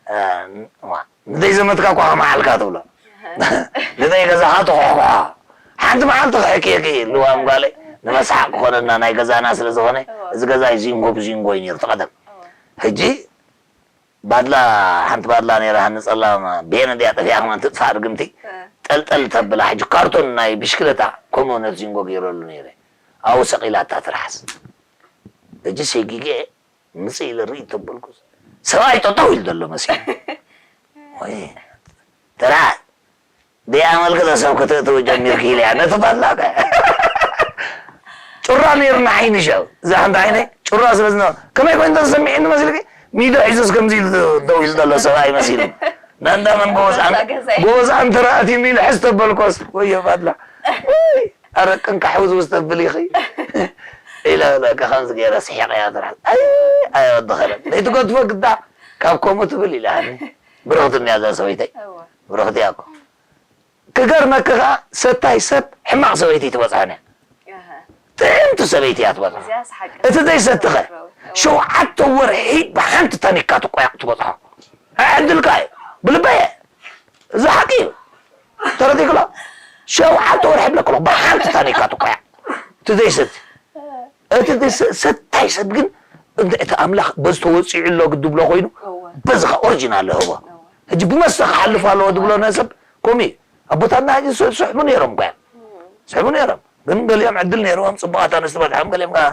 እ፣ ዋ፣ ንደይ ዘመትካ እኳ ከመዓልካ ትብሎ። እህ። ንደይ ገዛኻ ትኹሕኩሖ። ሓንቲ መዓልቲ ክሕክየኪ፣ ልዋም ጓለይ፣ ንመስሓቕ ክኾነና ናይ ገዛና ስለ ዝኾነ፣ እዎ። እዚ ገዛ እዩ ዚንጎ ብዚንጎ እዩ ነይሩ፣ እቲ ቀደም። እዎ። ሕጂ ባድላ፣ ሓንቲ ባድላ ነይራ፣ ሃኒ ጸላም፣ ቤን እንድያ ጠፊኣ ከማን ትጥፋእ ርግምቲ። እ። ጠልጠል ተብላ፣ ሕጂ ካርቶን ናይ ብሽክለታ፣ ከምኡ ነቲ ዚንጎ ገይረሉ ነይረ። ኣብኡ ሰቒላታ ትርሓስ። ሕጂ ሰጊገ፣ ምጽእ ኢለ ርኢ ተበልኩ። ሰብኣይ ጠጠው ኢሉ ዘሎ መሲሉ። ወይ፣ ተራ ደይ ኣመልክተ ሰብ ከተእትዎ ጀሚርኪ ኢለ እያ። ነቲ ባድላ ከ-፣ ጩራ ነይርና ዓይኒ ሸው። እዛ ሓንቲ ዓይነይ ጩራ ስለ ዝነበ-፣ ከመይ ኮይኑ ተሰሚዕኒ መሲልኪ? ሚዶ ሒዙስ ከምዚ ኢሉ ደው ኢሉ ዘሎ ሰብኣይ መሲሉ። ናንዳ መን ጎበዝ ኣን-፣ ኣንበሳ ገዛኢ። ጎበዝ ኣንተ ረኣቲኒ ኢለ ሕዝ ተበልኮስ፣ ወዮ ባድላ። ወይ፣ ኣረ ቅንቃሕ ውዝውዝ ተብል ኢኺ። ኢለ በቃ ከምዚ ገይረ ስሒቐያ ትርሓስ። ኣይ፣ ኣይ ወዲ ኸረን። ዘይትገድፎ ግዳ ካብ ከምኡ ትብል ኢላኒ። ብርኽቲ እኒኣ እዛ ሰበይተይ። እወ። ብርኽቲ እያ እኮ። ክገርመኪ ከኣ ሰታይ ሰብ ሕማቕ ሰበይቲ ኣይትበጽሖን እያ። ጥዕምቲ ሰበይቲ እያ ትበጽሖ። እቲ ዘይሰትኸ ሸውዓተ ወርሒ ብሓንቲ ታኒካ ትቆያቕ ትበጽሖ። ኣዕድልካ እዩ። ብልበየ። እዚ ሓቂ እዩ። ተረዲእክሎ? ሸውዓተ ወርሒ ብለክሎ ብሓንቲ ታኒካ ትቆያቕ። እቲ ዘይሰቲ። እቲ ሰታይ ሰብ ግን እቲ ኣምላኽ በዚ ተወጺዑ ኣሎ ግድብሎ ኮይኑ በዚ ኸ ኦሪጂናል ህቦ። ሕጂ ብመስተ ክሓልፍ ኣለዎ ድብሎ ነሰብ ኮሚ ኣቦታትና ሕጂ ስሕቡ ነይሮም እኳ እዮም። ስሕቡ ነይሮም። ግን ገሊኦም ዕድል ነይርዎም ጽቡቓት ኣንስቲ በጽሖም፣ ገሊኦም ከኣ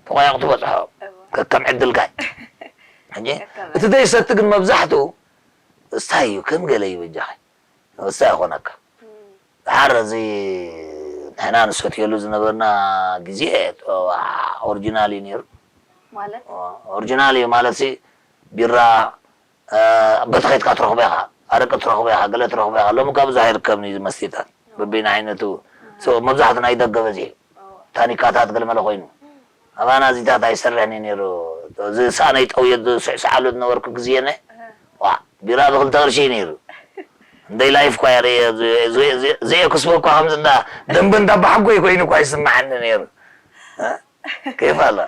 ተቋያቑ ትበጽሖ። ከከም ዕድልካ እዩ። ሕጂ እቲ ዘይሰቲ ግን መብዛሕትኡ እስታይ እዩ ከም ገለ ይበጃኸ። ንሳ ይኾነካ። ድሓር እዚ ንሕና ንሰትየሉ ዝነበርና ግዜ ኦሪጂናል እዩ ነይሩ። ማለት? ኦሪጂናል እዩ ማለት ሲ ቢራ በቲ ከይድካ ትረኽቦ ኢኻ፣ ኣረቂ ትረኽቦ ኢኻ፣ ገለ ትረኽቦ ኢኻ። ሎሚ እኳ ብዙሕ ኣይርከብን እዩ መስተታት በበይኑ ዓይነቱ። መብዛሕቱ ናይ ደገ በዚሑ። ታኒካታት ገለመለ ኮይኑ ኣባና እዚታት ኣይሰርሕን እዩ ነይሩ። ዝሰኣነይ ጠውየት ዝስዕስዓሉ ዝነበርኩ ግዜነ ዋ ቢራ ብክልተ ቅርሺ እዩ ነይሩ። እንደይ ላይፍ እኳ የርእየ ዘየክስቦ እኳ ከምዚ እንዳ ደንበ እንዳ ባሕጎይ ኮይኑ እኳ ይስምዓኒ ነይሩ። እ? ኬፍ ኣለ።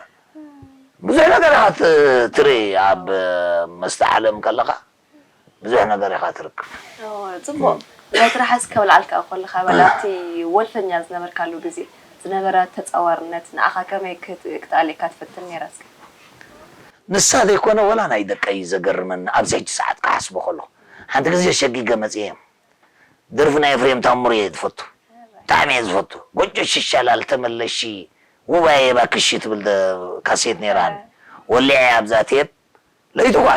ብዙሕ ነገር ኢኻ ት- ትርኢ ኣብ መስተ ዓለም ከለኻ ብዙሕ ነገር ኢኻ ትርክብ። እዎ፣ ጽቡቕ። ናይ ትራሓስ ከብልዓልካ ከለኻ በል ኣብቲ ወልፈኛ ዝነበርካሉ ግዜ ዝነበረ ተጻዋርነት ንኣኻ ከመይ ክት- ክትኣልየካ ትፈትን ነይራ እስከ? ንሳ ዘይኮነ ወላ ናይ ደቀይ እዩ ዘገርመኒ ኣብዚ ሕጂ ሰዓት ክሓስቦ ከለኹ። ሓንቲ ግዜ ሸጊገ መጽየ ደርፊ ናይ ኤፍሬም ታምሩ እየ ዝፈቱ። ብጣዕሚ እየ ዝፈቱ። ጎጆ ሽሻላል ተመለሺ ውባየ እባክሺ ትብል ደ- ካሴት ነይራኒ። ወሊዐ ኣብዛ ቴፕ ለይቱ ኳ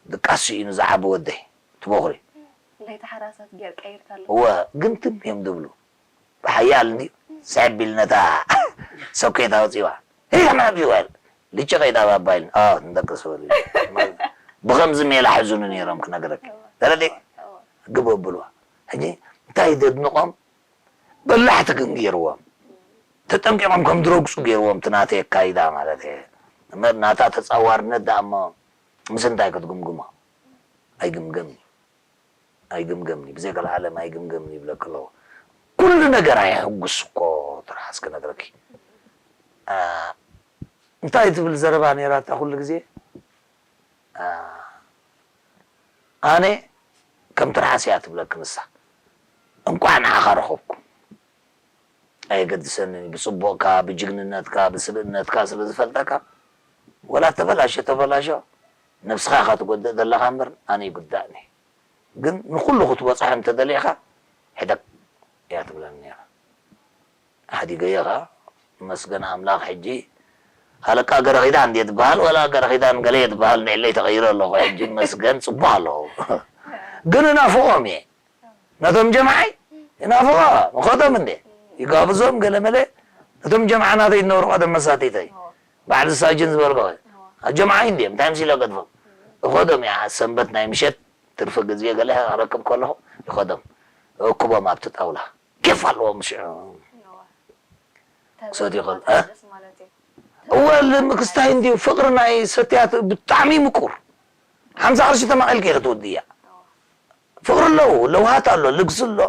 ድቃስ ስኢኑ ዝዓቢ ወደይ ትበኹሪ። ለይቲ ሓራሳት ጌር ቀይርካ ኣሎ። እወ ግን ትም እዮም ዝብሉ። ብሓያል እንዲ ስዕብ ኢሉ ነታ ሰኮት ኣውጺዋ። ሄይ ኣሕመድ ይበል ልጭ ከይዳ ባባ ኢሉ። ኣዎ ንደቅስ በሉ። ብኸምዚ ሜላ ሕዙኒ ነይሮም ክነግረኪ። ተረዲ ግበ ብልዋ። ሕጂ እንታይ ደድንቖም በላሕቲ ግን ገይርዎም። ተጠንቂቖም ከም ድረግጹ ገይርዎም እቲ ናተይ ኣካይዳ ማለት እየ። እምበር ናታ ተጻዋርነት ደኣ እሞ ምስ እንታይ ክትግምግሞ? ኣይግምገምን እዩ። ኣይግምገምን እዩ። ብዘይ ቀልዓለም ኣይግምገምን ይብለኪ ኣለኹ። ኩሉ ነገራ የሕጉስ እኮ ትርሓስ ክነግረኪ። እ፣ እንታይ ትብል ዘረባ ነይራታ ኩሉ ግዜ? እ፣ ኣነ ከም ትርሓስ እያ ትብለኪ ንሳ። እንቋዕ ንዓኻ ረኸብኩ። ኣየገድሰንን እዩ። ብጽቡቕካ፣ ብጅግንነትካ፣ ብስብእነትካ ስለ ዝፈልጠካ፣ ወላ ተበላሾ ተበላሾ፣ ነብስኻ ኢኻ ትጎድእ ዘለኻ እምበር ኣነ ይጉዳእኒ። ግን ንኹሉ ክትበጽሖ እንተደሊኻ፣ ሕደግ እያ ትብለኒ ነይራ። ሓዲገዮ ኸኣ፣ መስገን ኣምላኽ፣ ሕጂ ሃለቃ ገረኺዳን ድየ ትበሃል፣ ወላ ገረኺዳን ገለ እየ ትበሃል፣ ንዕለይ ተቐይረ ኣለኹ። ሕጂ መስገን ጽቡቕ ኣለኹ። ግን እናፍቖም እየ። ነቶም ጀምዓይ ይናፍቖ፣ ምኸቶም እንዴ? ይጋብዞም ገለ መለ። ነቶም ጀምዓ ናተይ ዝነበሩ ቀደም መሳቲተይ። በዓል ሳጅን ዝበልኮ። ኣብ ጀምዓይ እንዴ? እንታይ ምሲሎ ገድፎም? እኸዶም እያ፣ ሰንበት ናይ ምሸት ትርፊ ግዜ ገለ ክረክብ ከለኹ ይኸዶም። እእክቦም ኣብቲ ጣውላ። ኬፍ ኣለዎም ሽዑ። ክሰትዩ ከሎ፣ እ? እወ፣ ል-፣ ክስታይ እንድዩ። ፍቕሪ ናይ ሰትያት ብጣዕሚ ምቁር። ሓምሳ ቅርሺ ተማቒልኪ ኢኺ ትወድእያ። ፍቕሪ ኣለዎ፣ ለውሃት ኣሎ፣ ልግሲ ኣሎ፣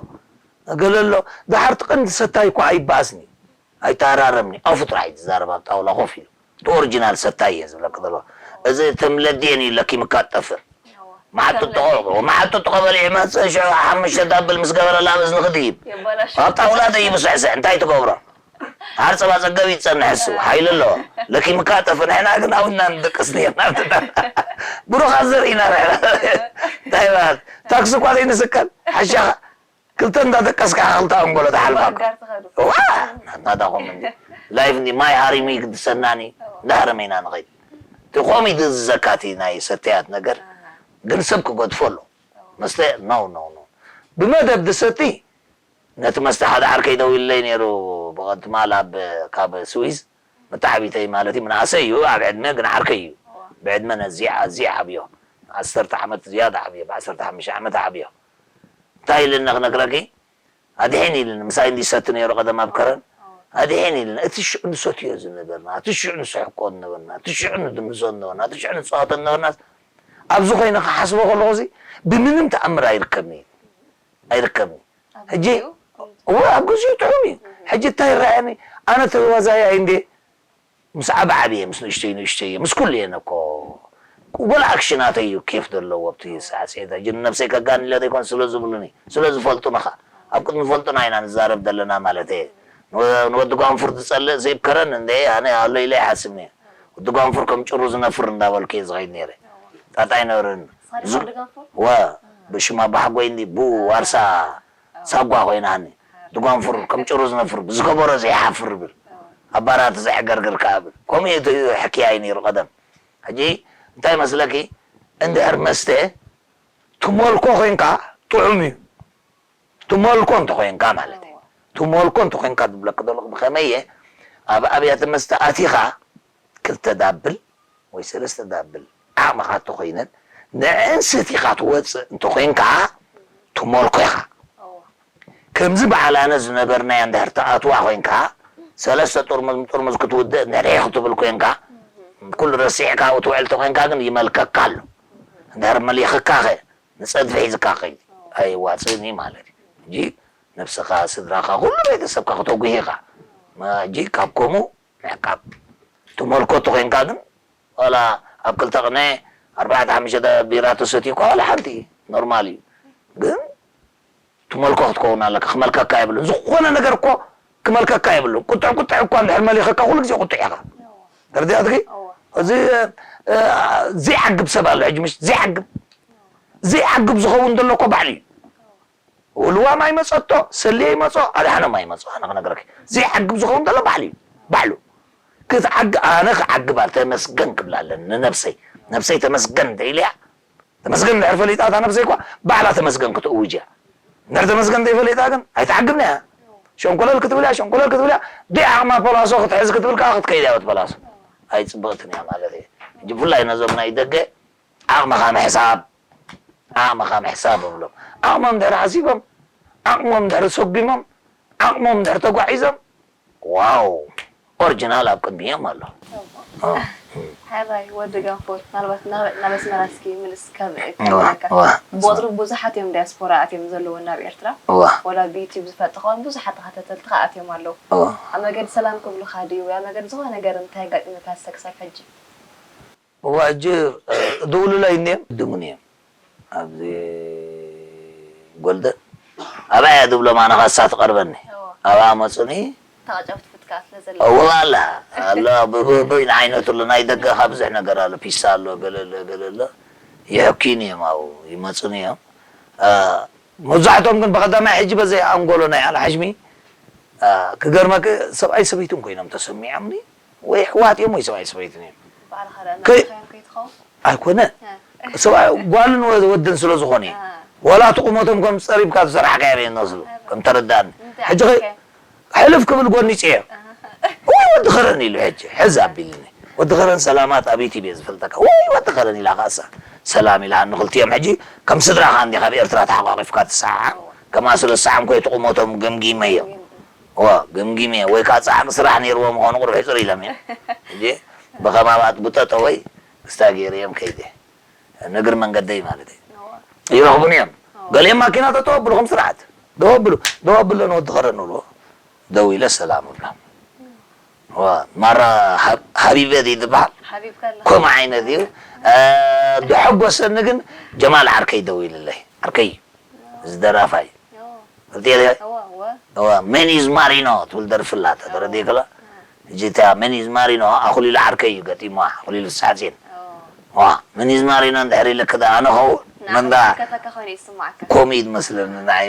ገለ ኣሎ። ደሓር እቲ ቀንዲ ሰታይ እኳ ኣይበኣስኒ፣ ኣይተሃራረምኒ። ኣፉ ጥራሕ እዩ ዝዛረብ ኣብ ጣውላ ኮፍ ኢሉ። እቲ ኦሪጂናል ሰታይ እየ ዝብለኪ ዘለኹ። እዚ ተምለድየን እዩ ለኪምካ ትጠፍእ። መዓጡ ጥቆ-፣ መዓጡ ጥቆ በሊዑ መጽእ፣ ሽዑ ሓሙሽተ ዳብል ምስ ገበረላ ኣብ እዝንኺ ትሂብ። የበላሽ። ኣብ ጣውላ ደይቡ ስዕስዕ፣ እንታይ ትገብሮ? ሃር ጸባ ጸገብ ይጸንሕ እሱ፣ ሓይሊ ኣለዎ። ለኪምካ ጠፍ፣ ንሕና ግን ኣብና ንድቅስ ነርና። ብሩኻት ዘርኢና ንሕና። እንታይ በሃል? ታክሲ እኳ ዘይንስቀል፣ ሓሻኻ ክልተ እንዳደቀስካ ክልተ ኣንጎሎ ተሓልፋ። ባርጋር ትኸዱ። ዋ! ናትና ዳኹም እንዲ። ላይፍ እንዲ ማይ ሃሪሙ ይግድሰናኒ፣ እንዳሃረመ ኢና ንኸይድ። እቲ ኮሚዲ ዝዘካቲ ናይ ሰተያት ነገር፣ ኣሃ። ግን ሰብ ክገድፎ ኣሎ። መስተ፣ ኖ፣ ኖ፣ ኖ። ብመደብ ዝሰቲ፣ ነቲ መስተ ሓደ ዓርከይ ደዊሉለይ ነይሩ፣ ብቐንትማል ኣብ፣ ካብ ስዊዝ፣ መተዓቢተይ ማለት እዩ፣ ምንኣሰ እዩ፣ ኣብ ዕድመ ግን ዓርከይ እዩ። እዋ። ብዕድመ ነዚ ኣዝየ ዓብዮ። ዓሰርተ ዓመት ዝያዳ ዓብዮ፣ ብዓሰርተ ሓሙሽተ ዓመት ዓብዮ። እንታይ ኢልኒ ክነግረኪ? ኣድሒኒ ኢልኒ፣ ምሳይ እንዲ ይሰቲ ነይሩ ቀደም ኣብ ከረን። እዋ። ኣድሒኒ ኢልኒ፣ እቲ ሽዑ ንሰትዮ ዝነበርና፣ እቲ ሽዑ ንስሕቆ ዝነበርና፣ እቲ ሽዑ ንድንዞ ዝነበርና፣ እቲ ሽዑ ንጻወቶ ዝነበርና፣ ኣብዚ ኮይነ ክሓስቦ ከለኹ እዚ ብምንም ተኣምር ኣይርከብኒ። ኣይርከብን። ሕጂ እወ ኣብ ግዚኡ ጥዑም እዩ። ሕጂ እንታይ ይረኣየኒ? ኣነ ተዋዛያይ እንዴ ምስ ዓብ ዓብየ ምስ ንእሽተይ ንእሽተይ ምስ ኩሉ እየ ነኮ ቅቡል ኣክሽናተይ እዩ ኬፍ ዘለዎ ኣብቲ ሳዕስዒት ሕጂ ንነብሰይ ከጋንለ ዘይኮን ስለ ዝብሉኒ ስለ ዝፈልጡኒ ኸ ኣብ ቅድሚ ፈልጡና ኢና ንዛረብ ዘለና ማለት እየ። ንወ- ንወዲ ጓንፉር ዝጸልእ ዘይብከረን እንደ ኣነ ኣሎ ኢለ ይሓስብ ነየ። ወዲ ጓንፉር ከም ጭሩ ዝነፍር እንዳበልኩ እየ ዝኸይድ ነይረ። ጣጣ ኣይነበረን። ሳድካ ዝ- ወዲ ጋንፎር? ወ ብሽማ ባሕጎይ እንዲ ቡ ዋርሳ ሳጓ ኮይናኒ ድጓንፍር ከም ጭሩ ዝነፍር ብዝከበሮ ዘይሓፍር ብል ኣብ ባራት ዘዕገርግር ከኣ ብል ከምኡ እዩ እቲ ሕክያይ ነይሩ ቀደም። ሕጂ እንታይ መስለኪ እንድሕር መስተ ትመልኮ ኮይንካ ጥዑም እዩ። ትመልኮ እንተኮይንካ ማለት እዩ። ትመልኮ እንተኮይንካ ዝብለኪ ዘለኹ ብኸመይ እየ ኣብ ኣብያተ መስተ ኣቲኻ ክልተ ዳብል ወይ ሰለስተ ዳብል ዓቕምኻ እንተኾይነን ንዕን ሰቲኻ ትወፅእ እንተኾይንካ ትመልኮ ኢኻ። ከምዚ በዓል ኣነ ዝነበርናዮ እንድሕር ትኣትዋ ኮይንካ ሰለስተ ጥርሙዝ ጥርሙዝ ክትውድእ እንድሕር ክትብል ኮይንካ ኩሉ ረሲዕካ ኣብኡ ትውዕል እንተኾይንካ ግን ይመልከካ ኣሎ። እንድሕር መሊኽካ ኸ ንፀድፊ ሒዝካ ከይድ ኣየዋፅእን እዩ ማለት እዩ። ሕጂ ነብስኻ፣ ስድራኻ፣ ኩሉ ቤተሰብካ ክተጉሂ ኢኻ። ሕጂ ካብ ከምኡ ምዕቃብ ትመልኮ ተኮይንካ ግን ዋላ ኣብ ክልተ ቅነ ኣርባዕተ ሓሙሽተ ቢራ ተሰትዩ እኳ ዋላ ሓንቲ ኖርማል እዩ። ግን ትመልኮ ክትከውን ኣለካ። ክመልከካ የብሉን። ዝኾነ ነገር እኮ ክመልከካ የብሉን። ቁጥዕ ቁጥዕ እኳ እንድሕር መሊኸካ ኩሉ ግዜ ቁጥዕ ኢኻ። ተረዲኣትኪ? እዚ እ፣ ዘይዓግብ ሰብ ኣሎ ሕጂ ምሽ ዘይዓግብ ዘይዓግብ ዝኸውን ዘሎ እኮ ባዕሉ እዩ። ልዋም ኣይመፀቶ፣ ሰልየ ይመፆ፣ ኣድሓኖም ኣይመፆ። ኣነ ክነግረኪ ዘይዓግብ ዝኸውን ዘሎ ባዕሉ እዩ። ባዕሉ ክትዓግ ኣነ ክዓግብ ኣለ ተመስገን ክብላ ኣለኒ ንነብሰይ። ነብሰይ ተመስገን እንተ ኢለያ ተመስገን እንድሕር ፈሊጣ እታ ነብሰይ እኳ ባዕላ ተመስገን ክትእውጅ እያ። እንድሕር ተመስገን እንተይፈሊጣ ግን ኣይትዓግብን እያ። ሸንኮለል ክትብል እያ፣ ሸንኮለል ክትብል እያ። ደይ ዓቕማ ፖላሶ ክትሕዝ ክትብል ከዓ ክትከይድ እያ በቲ ፖላሶ። ኣይፅብቕትን እያ ማለት እየ። ሕጂ ብፍላይ ነዞም ናይ ደገ ዓቕምኻ ምሕሳብ ዓቕምኻ ምሕሳብ እብሎም። ዓቕሞም እንድሕር ሓሲቦም ዓቕሞም እንድሕር ሰጒሞም ዓቕሞም እንድሕር ተጓዒዞም ዋው ኦሪጂናል ኣብ ቅድሚኦም ኣሎ። ሓራይ ወዲ ገንፎር ምናልባት ናብ ናብ ኣስመራ እስኪ ምልስ ከብ- ከብለካ ዋ፣ ዋ። ብቁፅሪ ብዙሓት እዮም ዲያስፖራ ኣትዮም ዘለዉ ናብ ኤርትራ ዋ። ወላ ብዩቲዩብ ዝፈልጥኻ እውን ብዙሓት ተኸታተልትኻ ኣትዮም ኣለዉ ዋ። ኣብ መገዲ ሰላም ክብሉኻ ድዩ ወይ ኣብ መገዲ ዝኾነ ነገር እንታይ ኣጋጢሙካ እስከ ክሳብ ሕጂ እዋ ሕጂ ድውሉለይ እኒኦም ድሙን እዮም ኣብዚ ጎልደን ኣብኣ እያ ድብሎም ኣነ ኸሳ ትቐርበኒ ኣብኣ መፁኒ ተቐጨፍቲ ፍትካ ስለ ዘሎ እወ ኣላ ኣሎ ብብብይ ንዓይነቱ ኣሎ ናይ ደገ ካብ ብዙሕ ነገር ኣሎ ፒሳ ኣሎ ገለ ኣሎ ገለ ኣሎ ይሕኪኒ እዮም ኣብኡ ይመፁኒ እዮም መብዛሕትኦም ግን ብቐዳማይ ሕጂ በዘይ ኣንጎሎ ናይ ኣልሓሽሚ ክገርመክ ሰብኣይ ሰበይትን ኮይኖም ተሰሚዖምኒ ወይ ኣሕዋት እዮም ወይ ሰብኣይ ሰበይትን እዮም ባዕልኻ ደኣ ከይ- እናረኣኻዮም ከይትኸውን ኣይኮነ ሰብኣይ ጓልን ወ- ወድን ስለ ዝኾነ እዩ ዋላ እቲ ቁመቶም ከም ፀሪብካ ዝሰራሕካዮ እዮም ዝመስሉ ከም ተረዳእኒ ሕጂ ኸ- ሕልፍ ክብል ጎኒ ፅዮ ወይ ወዲ ኸረን ኢሉ ሕጂ ሕዝ ኣቢልኒ ወዲ ኸረን ሰላማት ኣብ ዩቲብ እየ ዝፈልጠካ ወይ ወዲ ኸረን ኢላ ካሳ ሰላም ኢላ ንክልቲኦም ሕጂ ከም ስድራኻ እንዲ ካብ ኤርትራ ተሓቋቂፍካ ትሰዓዓ ከማ ስለ ዝሰዓምኮ እቲ ቁመቶም ገምጊመዮም ዋ ገምጊመ ወይ ከዓ ፃዕቂ ስራሕ ነይርዎም ምዃኑ ቁሩብ ሕፅር ኢሎም እዮም ሕጂ ብኸማባት ብጠጠወይ ክስታ ገይረዮም ከይደ ንእግሪ መንገደይ ማለት እዩ ይረኽቡኒ እዮም ገሊኦም ማኪና ጠጠው ኣብሉ ከም ስርዓት ደው ኣብሉ ደው ኣብሎ ንወዲ ኸረን ንብሎ ደው ኢለ ሰላም እብሎም ዋ ማራ ሃብ- ሃቢበ ድዩ ዝበሃል ሓቢብካ ኣለኻ ከምኡ ዓይነት እዩ እ፣ ዝሐጎሰኒ ግን ጀማል ዓርከይ ደው ኢልለይ ዓርከይ እዩ እዚ ደራፋይ እዩ ፈልጥየ እዋ እዋ እዋ መን ኢዝ ማሪኖ ትብል ደርፊ ኣላ ተረዲእክላ ሕጂ እታ መን ኢዝ ማሪኖ ኣኹሊሉ ዓርከይ እዩ ገጢሙዋ ኣኹሊሉ ሳሕሴን ዋ መን ኢዝ ማሪኖ እንድሕር ኢለክ ዳ ኣነ ኸው መን ዳ ከተካ ኮይኑ ይስማዕካ ኮሚድ መስለኒ ንዓይ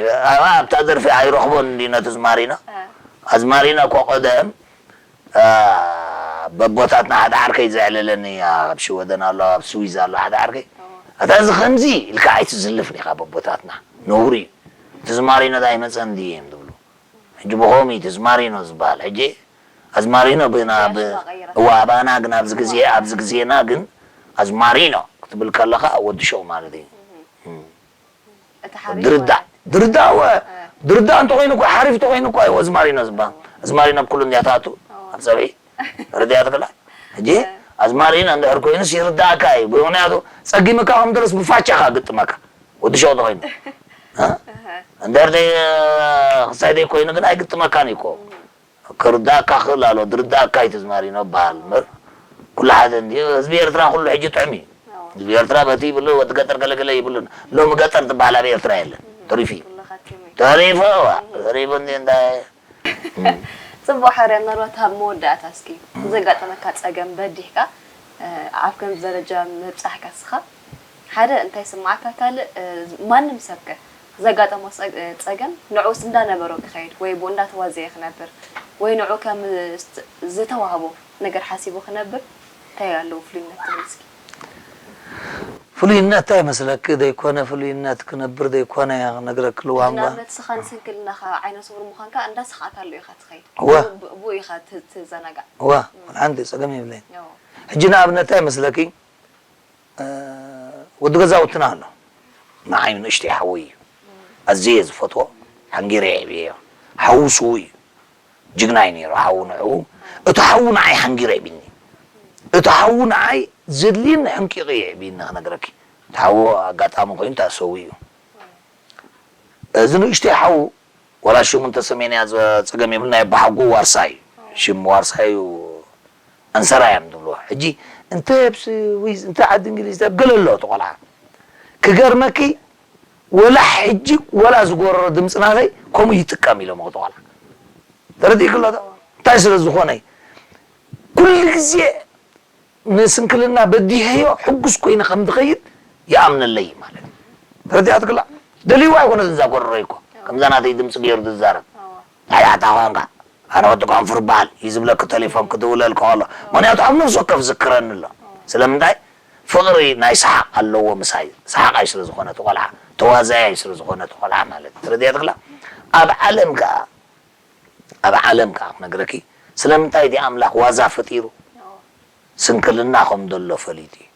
ኣብታ ደርፊ ኣይረኽቦን እንዲ ነቲ ዝማሪኖ ኣዝማሪኖ እኮ ቀደም በቦታትና ሓደ ዓርከይ ዘዕለለኒ ኣብ ሽወደን ኣሎ ኣብ ስዊዝ ኣሎ ሓደ ዓርከይ ኣታ እዚ ከምዚ ኢልካ ኣይትዝልፍን ኢኻ በቦታትና ነውሪ እዩ እቲ ዝማሪኖ ዳ ኣይመፀን ድየ እዮም ዝብሉ ሕጂ ብኸምኡ እዩ እቲ ዝማሪኖ ዝበሃል ሕጂ ኣዝማሪኖ ብና እዋ ኣባና ግን ኣብዚ ግዜ ኣብዚ ግዜና ግን ኣዝማሪኖ ክትብል ከለኻ ወዲ ሸው ማለት እዩ ድርዳ ድርዳ ወ ድርዳ እንተኮይኑ እኮ ሓሪፍ እንተኮይኑ እኮ እዩ ኣዝማሪኖ ዝበሃል ኣዝማሪኖ ኣብ ኩሉ እንዲያ ትኣቱ ኣብ ፀብሒ ርድያ ትክላ ሕጂ ኣዝማሪኖ እንድሕር ኮይኑስ ይርዳእካ እዩ ብምክንያቱ ፀጊምካ ከም ደረስ ብፋቻ ካ ግጥመካ ወዲ ሸው ተኮይኑ እንድሕር ደይ ክሳይ ደይ ኮይኑ ግን ኣይግጥመካን እዩ እኮ። ክርዳእካ ክእል ኣሎ ድርዳእካ ኣይትዝማሪኖ በሃል እምበር ኩሉ ሓደ እንድዩ። ህዝቢ ኤርትራ ኩሉ ሕጂ ጥዑም እዩ። ህዝቢ ኤርትራ በቲ ይብሉ ወዲ ገጠር ገለገለ ይብሉን ሎሚ ገጠር ዝበሃል ኣብ ኤርትራ የለን። ተሪፉ እዩ። ተሪፉ እዋ፣ ተሪፉ እንዲ እንታይ ጽቡቕ። ሓርያ፣ ምናልባት ኣብ መወዳእታ እስኪ ዘጋጠመካ ጸገም በዲህካ ኣብ ከምዚ ደረጃ ምብጻሕካ እስኻ ሓደ እንታይ ይስምዓካ? ካልእ ማንም ሰብከ ዘጋጠሞ ጸገም ንዕኡስ እንዳነበሮ ክኸይድ ወይ ብኡ እንዳተዋዘየ ክነብር ወይ ንዑ ከም ዝተዋህቦ ነገር ሓሲቡ ክነብር እንታይ ኣለዎ ፍሉይነት ትብል እስኪ? ፍሉይነት እንታይ ይመስለኪ? ዘይኮነ ፍሉይነት ክነብር ዘይኮነ እያ ክነግረኪ ልዋም ባ ንኣብነት ስኻ ንስንክልናኻ ዓይነ ስውር ምዃንካ እንዳሰኻእካሉ ኢኻ ትኸይድ። እወ። ብኡ ኢኻ ት- ትዘናጋዕ። እወ፣ ሓንቲ ጸገም የብለይን። እዎ። ሕጂ ንኣብነት እንታይ ይመስለኪ? እ፣ ወዲ ገዛውትና ኣሎ። ንዓይ ንእሽተይ ሓወይ እዩ። ኣዝየ ዝፈትዎ ሓንጊረ የዕብየዮ። ሓዉ ስዉእ እዩ። ጅግና እዩ ነይሩ ሓዉ ንዕኡ። እቲ ሓዉ ንዓይ ሓንጊረ የዕቢኒ። እቲ ሓዉ ንዓይ ዘድልየኒ ሕንቂቑ እዩ የዕብየኒ ክነግረኪ። እቲ ሓዉ ኣጋጣሚ ኮይኑ ተሰዊኡ እዩ። እዚ ንእሽተይ ሓዉ ዋላ ሽሙ እንተሰሜንያ ጸገም የብልና የባሓጉ ዋርሳይ እዩ። ሽም ዋርሳይ እዩ ኣንሰራ እዮም ዝብልዎ። ሕጂ እንተ ብስዊዝ እንተ ዓዲ እንግሊዝ እንተ ገለ ኣሎ እቲ ቆልዓ ክገርመኪ ወላ ሕጂ ወላ ዝጎረሮ ድምፂ ናተይ ከምኡ ይጥቀም ኢሎም እቲ ቆልዓ ተረዲእክሎ እንታይ ስለ ዝኾነ ኩሉ ግዜ ንስንክልና በዲሀዮ ሕጉስ ኮይነ ከም ዝኸይድ ይኣምነለይ ማለት እዩ። ተረዲኣትክላ ደልይዋ ኣይኮነትን እዛ ጎረሮይ እኮ ከምዛ ናተይ ድምፂ ገይሩ ዝዛረብ ናይ ኣታ ኳንካ ኣነ ወዲ ኮንፍር በሃል እዩ ዝብለኪ ተሌፎን ክድውለልኪ ከሎ ምክንያቱ ኣብ ነፍሲ ወከፍ ዝክረኒ ኣሎ። ስለምንታይ ፍቕሪ ናይ ሰሓቕ ኣለዎ ምሳይ ሰሓቓይ ስለ ዝኾነ እቲ ቆልዓ ተዋዛያይ ስለ ዝኾነ እቲ ቆልዓ ማለት እዩ። ተረዲኣትክላ ኣብ ዓለም ከዓ ኣብ ዓለም ከዓ ክነግረኪ ስለምንታይ ድኣ ኣምላኽ ዋዛ ፈጢሩ ስንክልና ከም ዘሎ ፈሊጡ እዩ።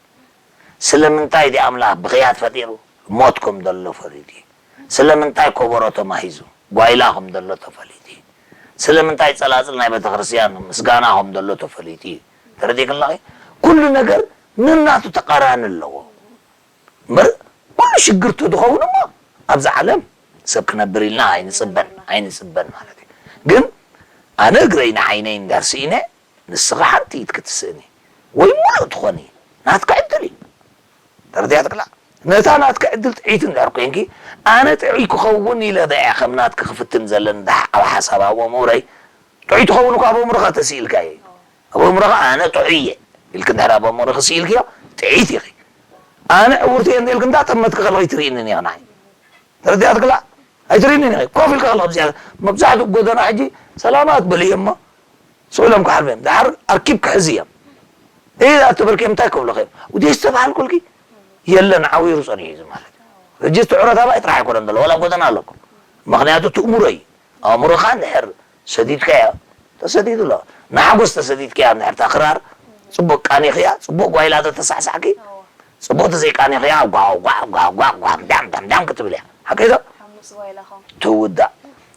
ስለምንታይ ድኣ ኣምላኽ ብኽያት ፈጢሩ ሞት ከም ዘሎ ፈሊጡ እዩ። ስለምንታይ ኮቦሮ ተማሂዙ ጓይላ ከም ዘሎ ተፈሊጡ እዩ። ስለምንታይ ጸላጽል ናይ ቤተክርስትያን ምስጋና ከም ዘሎ ተፈሊጡ እዩ። ተረዲእክለኺ? ኩሉ ነገር ንናቱ ተቃራኒ ኣለዎ። እምበር ኩሉ ሽግር ተዝኸውን እሞ ኣብዚ ዓለም ሰብ ክነብር ኢልና ኣይንፅበን ኣይንፅበን ማለት እዩ። ግን ኣነ እግረይ ንዓይነይ እንድሕር ስኢነ ንስኺ ሓንቲ ኢድኪ ትስእኒ ወይ ሙሉእ ትኾኒ ናትኪ ዕድል እዩ። ተረዲኣትክላ? ነታ ናትኪ ዕድል ጥዕይቲ እንድሕር ኮይንኪ ኣነ ጥዑይ ክኸውን ኢለ ዶ እየ ከም ናትኪ ክፍትን ዘለኒ ድሓ ኣብ ሓሳብ ኣብ ኣእምሮይ ጥዑይ ትኸውን እኳ ኣብ ኣእምሮኻ ተስኢልካዮ እዩ። ኣብ ኣእምሮኻ ኣነ ጥዑይ እየ ኢልኪ እንድሕር ኣብ ኣእምሮኺ ስኢልክዮ ጥዒት ኢኺ። ኣነ ዕውርቲ እየ እንተ ኢልኪ እንዳ ጠመትኪ ከለኺ ትርእይኒ እኒኺ ንዓይ። ተረዲኣትክላ? ኣይትርእይንን ኢኺ። ኮፍ ኢልኪ ከለኺ ኣብዚኣ መብዛሕትኡ ጎደና ሕጂ ሰላማት በልዮ እሞ ስቕ ኢሎም ክሓልፉ እዮም። ደሓር ኣርኪብ ክሕዙ እዮም። ኢዳ ተበልክዮም እንታይ ክብሉኺ እዮም? ውዴ ዝተባሃልኩልኪ የለን ዓዊሩ ጸኒሑ እዩ ማለት እዩ። ሕጂ እቲ ዑረት ኣባይ ጥራሕ ኣይኮነን ዘሎ ዋላ ኣብ ጎደና ኣለኩም። ምኽንያቱ እቲ እምሮ እዩ። ኣእምሮኻ እንድሕር ሰዲድካዮ ተሰዲዱ ኣሎ። ንሓጎስ ተሰዲድካያ እንድሕር እታ ክራር ጽቡቕ ቃኒኽያ፣ ጽቡቕ ጓይላ ተተሳዕሳዕኪ፣ ጽቡቕ ተዘይቃኒኽያ ጓጓ ጓጓ ጓጓ ዳም ዳም ዳም ክትብል እያ። ሓቀይ ዶ? ሓሙስ ጓይላ ኸው። ትውዳእ።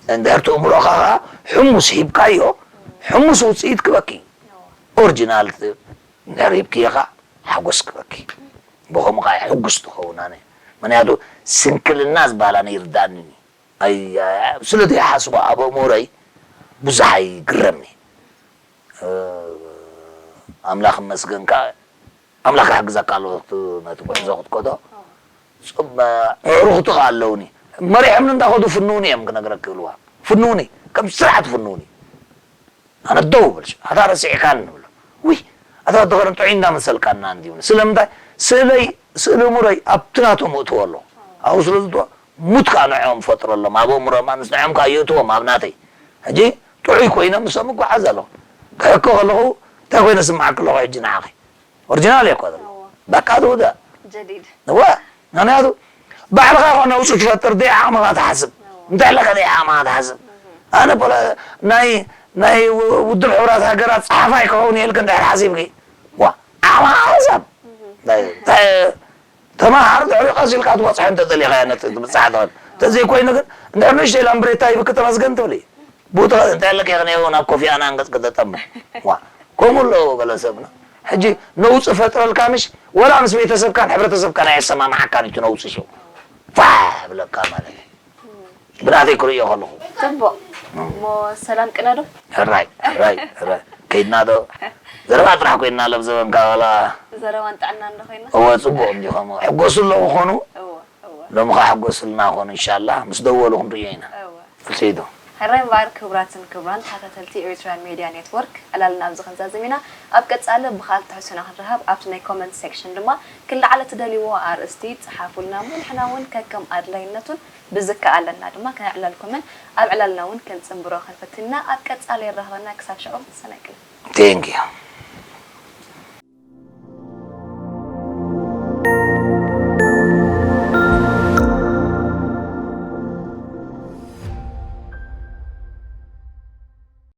እንድሕር ትእምሮኻ ኸኣ ሕሙስ ሂብካዮ፣ ሕሙስ ውጽኢት ክበኪ። ኦሪጂናል እንድሕር ሂብክዮ ኸኣ ሓጎስ ክበኪ። ብኸምኡ ኸኣ ሕጉስ ትኸውን ኣነ። ምኽንያቱ ስንክልና ዝበሃል ኣነ ይርድኣንን እዩ። ኣይ ኣይ- ስለ ዘይሓስቦ ኣብ ኣእምሮይ ብዙሕ ኣይግረምኒ። ኣምላኽ ይመስገን ከኣ ኣምላኽ ክሕግዘካ ኣለዎ ነቲ ጉዕዞ ክትከዶ። ኣዕሩኽቲ ከኣ ኣለውኒ መሪሖምኒ እንዳኸዱ ፍንውኒ እዮም ክነግረኪ ክብልዋ ፍንውኒ ከም ስርዓት ፍንውኒ ኣነ ደው በል ኣታ ረሲዕካኒ ንብሎ ውይ ኣታ ወዲ ከረን ጥዑይ እንዳመሰልካና እንዲዩ ስለምንታይ ስእለይ ስእሊ እምሮይ ኣብቲ ናቶም እእትዎ ኣለኹ ኣብኡ ስለ ዝእትዎ ሙት ከኣ ንዕኦም ፈጥረሎም ኣብ ኣእምሮኦም ምስ ንዕኦም ከኣ የእትዎም ኣብ ናተይ ሕጂ ጥዑይ ኮይነ ምሶም እጓዓዝ ኣለኹ ክሕኮ ከለኹ እንታይ ኮይነ ስምዓኪ ኣለኹ ሕጂ ንዓኺ ኦሪጂናል እየ እኮ ዘለኹ በቃ ትውዳእ እወ ምክንያቱ ባዕልኻ ኢኻ ነውፂ ትፈጥር ደይ ዓቕምኻ ትሓስብ እንታይ ኣለካ ደይ ዓቕምኻ ትሓስብ ኣነ ናይ ናይ ውድብ ሕቡራት ሃገራት ፀሓፋይ ክኸውን እየ ኢልክ እንድሕር ሓሲብኪ ዋ ዓቕምኻ ሓሳብ ተምሃር ድሕሪ ቀስ ኢልካ ትበፅሖ እንተደሊኻዮ ነቲ ትብፃሕ ትኽእል እንተዘይኮይኑ ግን እንድሕር ንእሽተይ ላምብሬታ ሂብኪ ተመስገን ትብሊ ብኡ እንታይ ኣለካ ኢኺ ናብ ኮፊ ኣናን ገፅኪ ተጠምር ዋ ከምኡ ኣለዎ ገለ ሰብና ሕጂ ነውፂ ፈጥረልካ ምሽ ወላ ምስ ቤተሰብካን ሕብረተሰብካን ኣየሰማምዓካን እዩ እቲ ነውፂ ሽው ፋሕ ብለካ ማለት እዩ ብናተይ ክርእዮ ከለኹ ጽቡቕ እሞ ሰላም ቅነዶ ሕራይ ሕራይ ሕራይ ከይድና ዶ ዘረባ ጥራሕ ኮይና ለብ ዘበንካ ዋላ ዘረባን ጥዕና እንዶ ኮይና እወ ጽቡቕ እንዲኾም ሕጎሱ ኣለዉ ኾኑ እወ እወ ሎሚ ከዓ ሕጎስልና ኾኑ እንሻላ ምስ ደወሉ ክንርእዮ ኢና እወ ፍልሰይዶ ሕራይ እምበኣር ክቡራትን ክቡራን ተኸታተልቲ ኤሪትራን ሜድያ ኔትወርክ ዕላልና ኣብዚ ክንዛዝም ኢና። ኣብ ቀጻሊ ብኻልእ ትሕዝቶና ክንረኸብ ኣብቲ ናይ ኮመንት ሴክሽን ድማ ክለዓል እትደልይዎ ኣርእስቲ ጸሓፉልና እሞ ንሕና እውን ከከም ኣድላይነቱን ብዝከኣለና ድማ ከነዕለልኩምን ኣብ ዕላልና እውን ክንጽንብሮ ክንፈትን ኢና። ኣብ ቀጻሊ የራኽበና። ክሳብ ሽዑ ሰናይ ቅነ። ቴንክ ዩ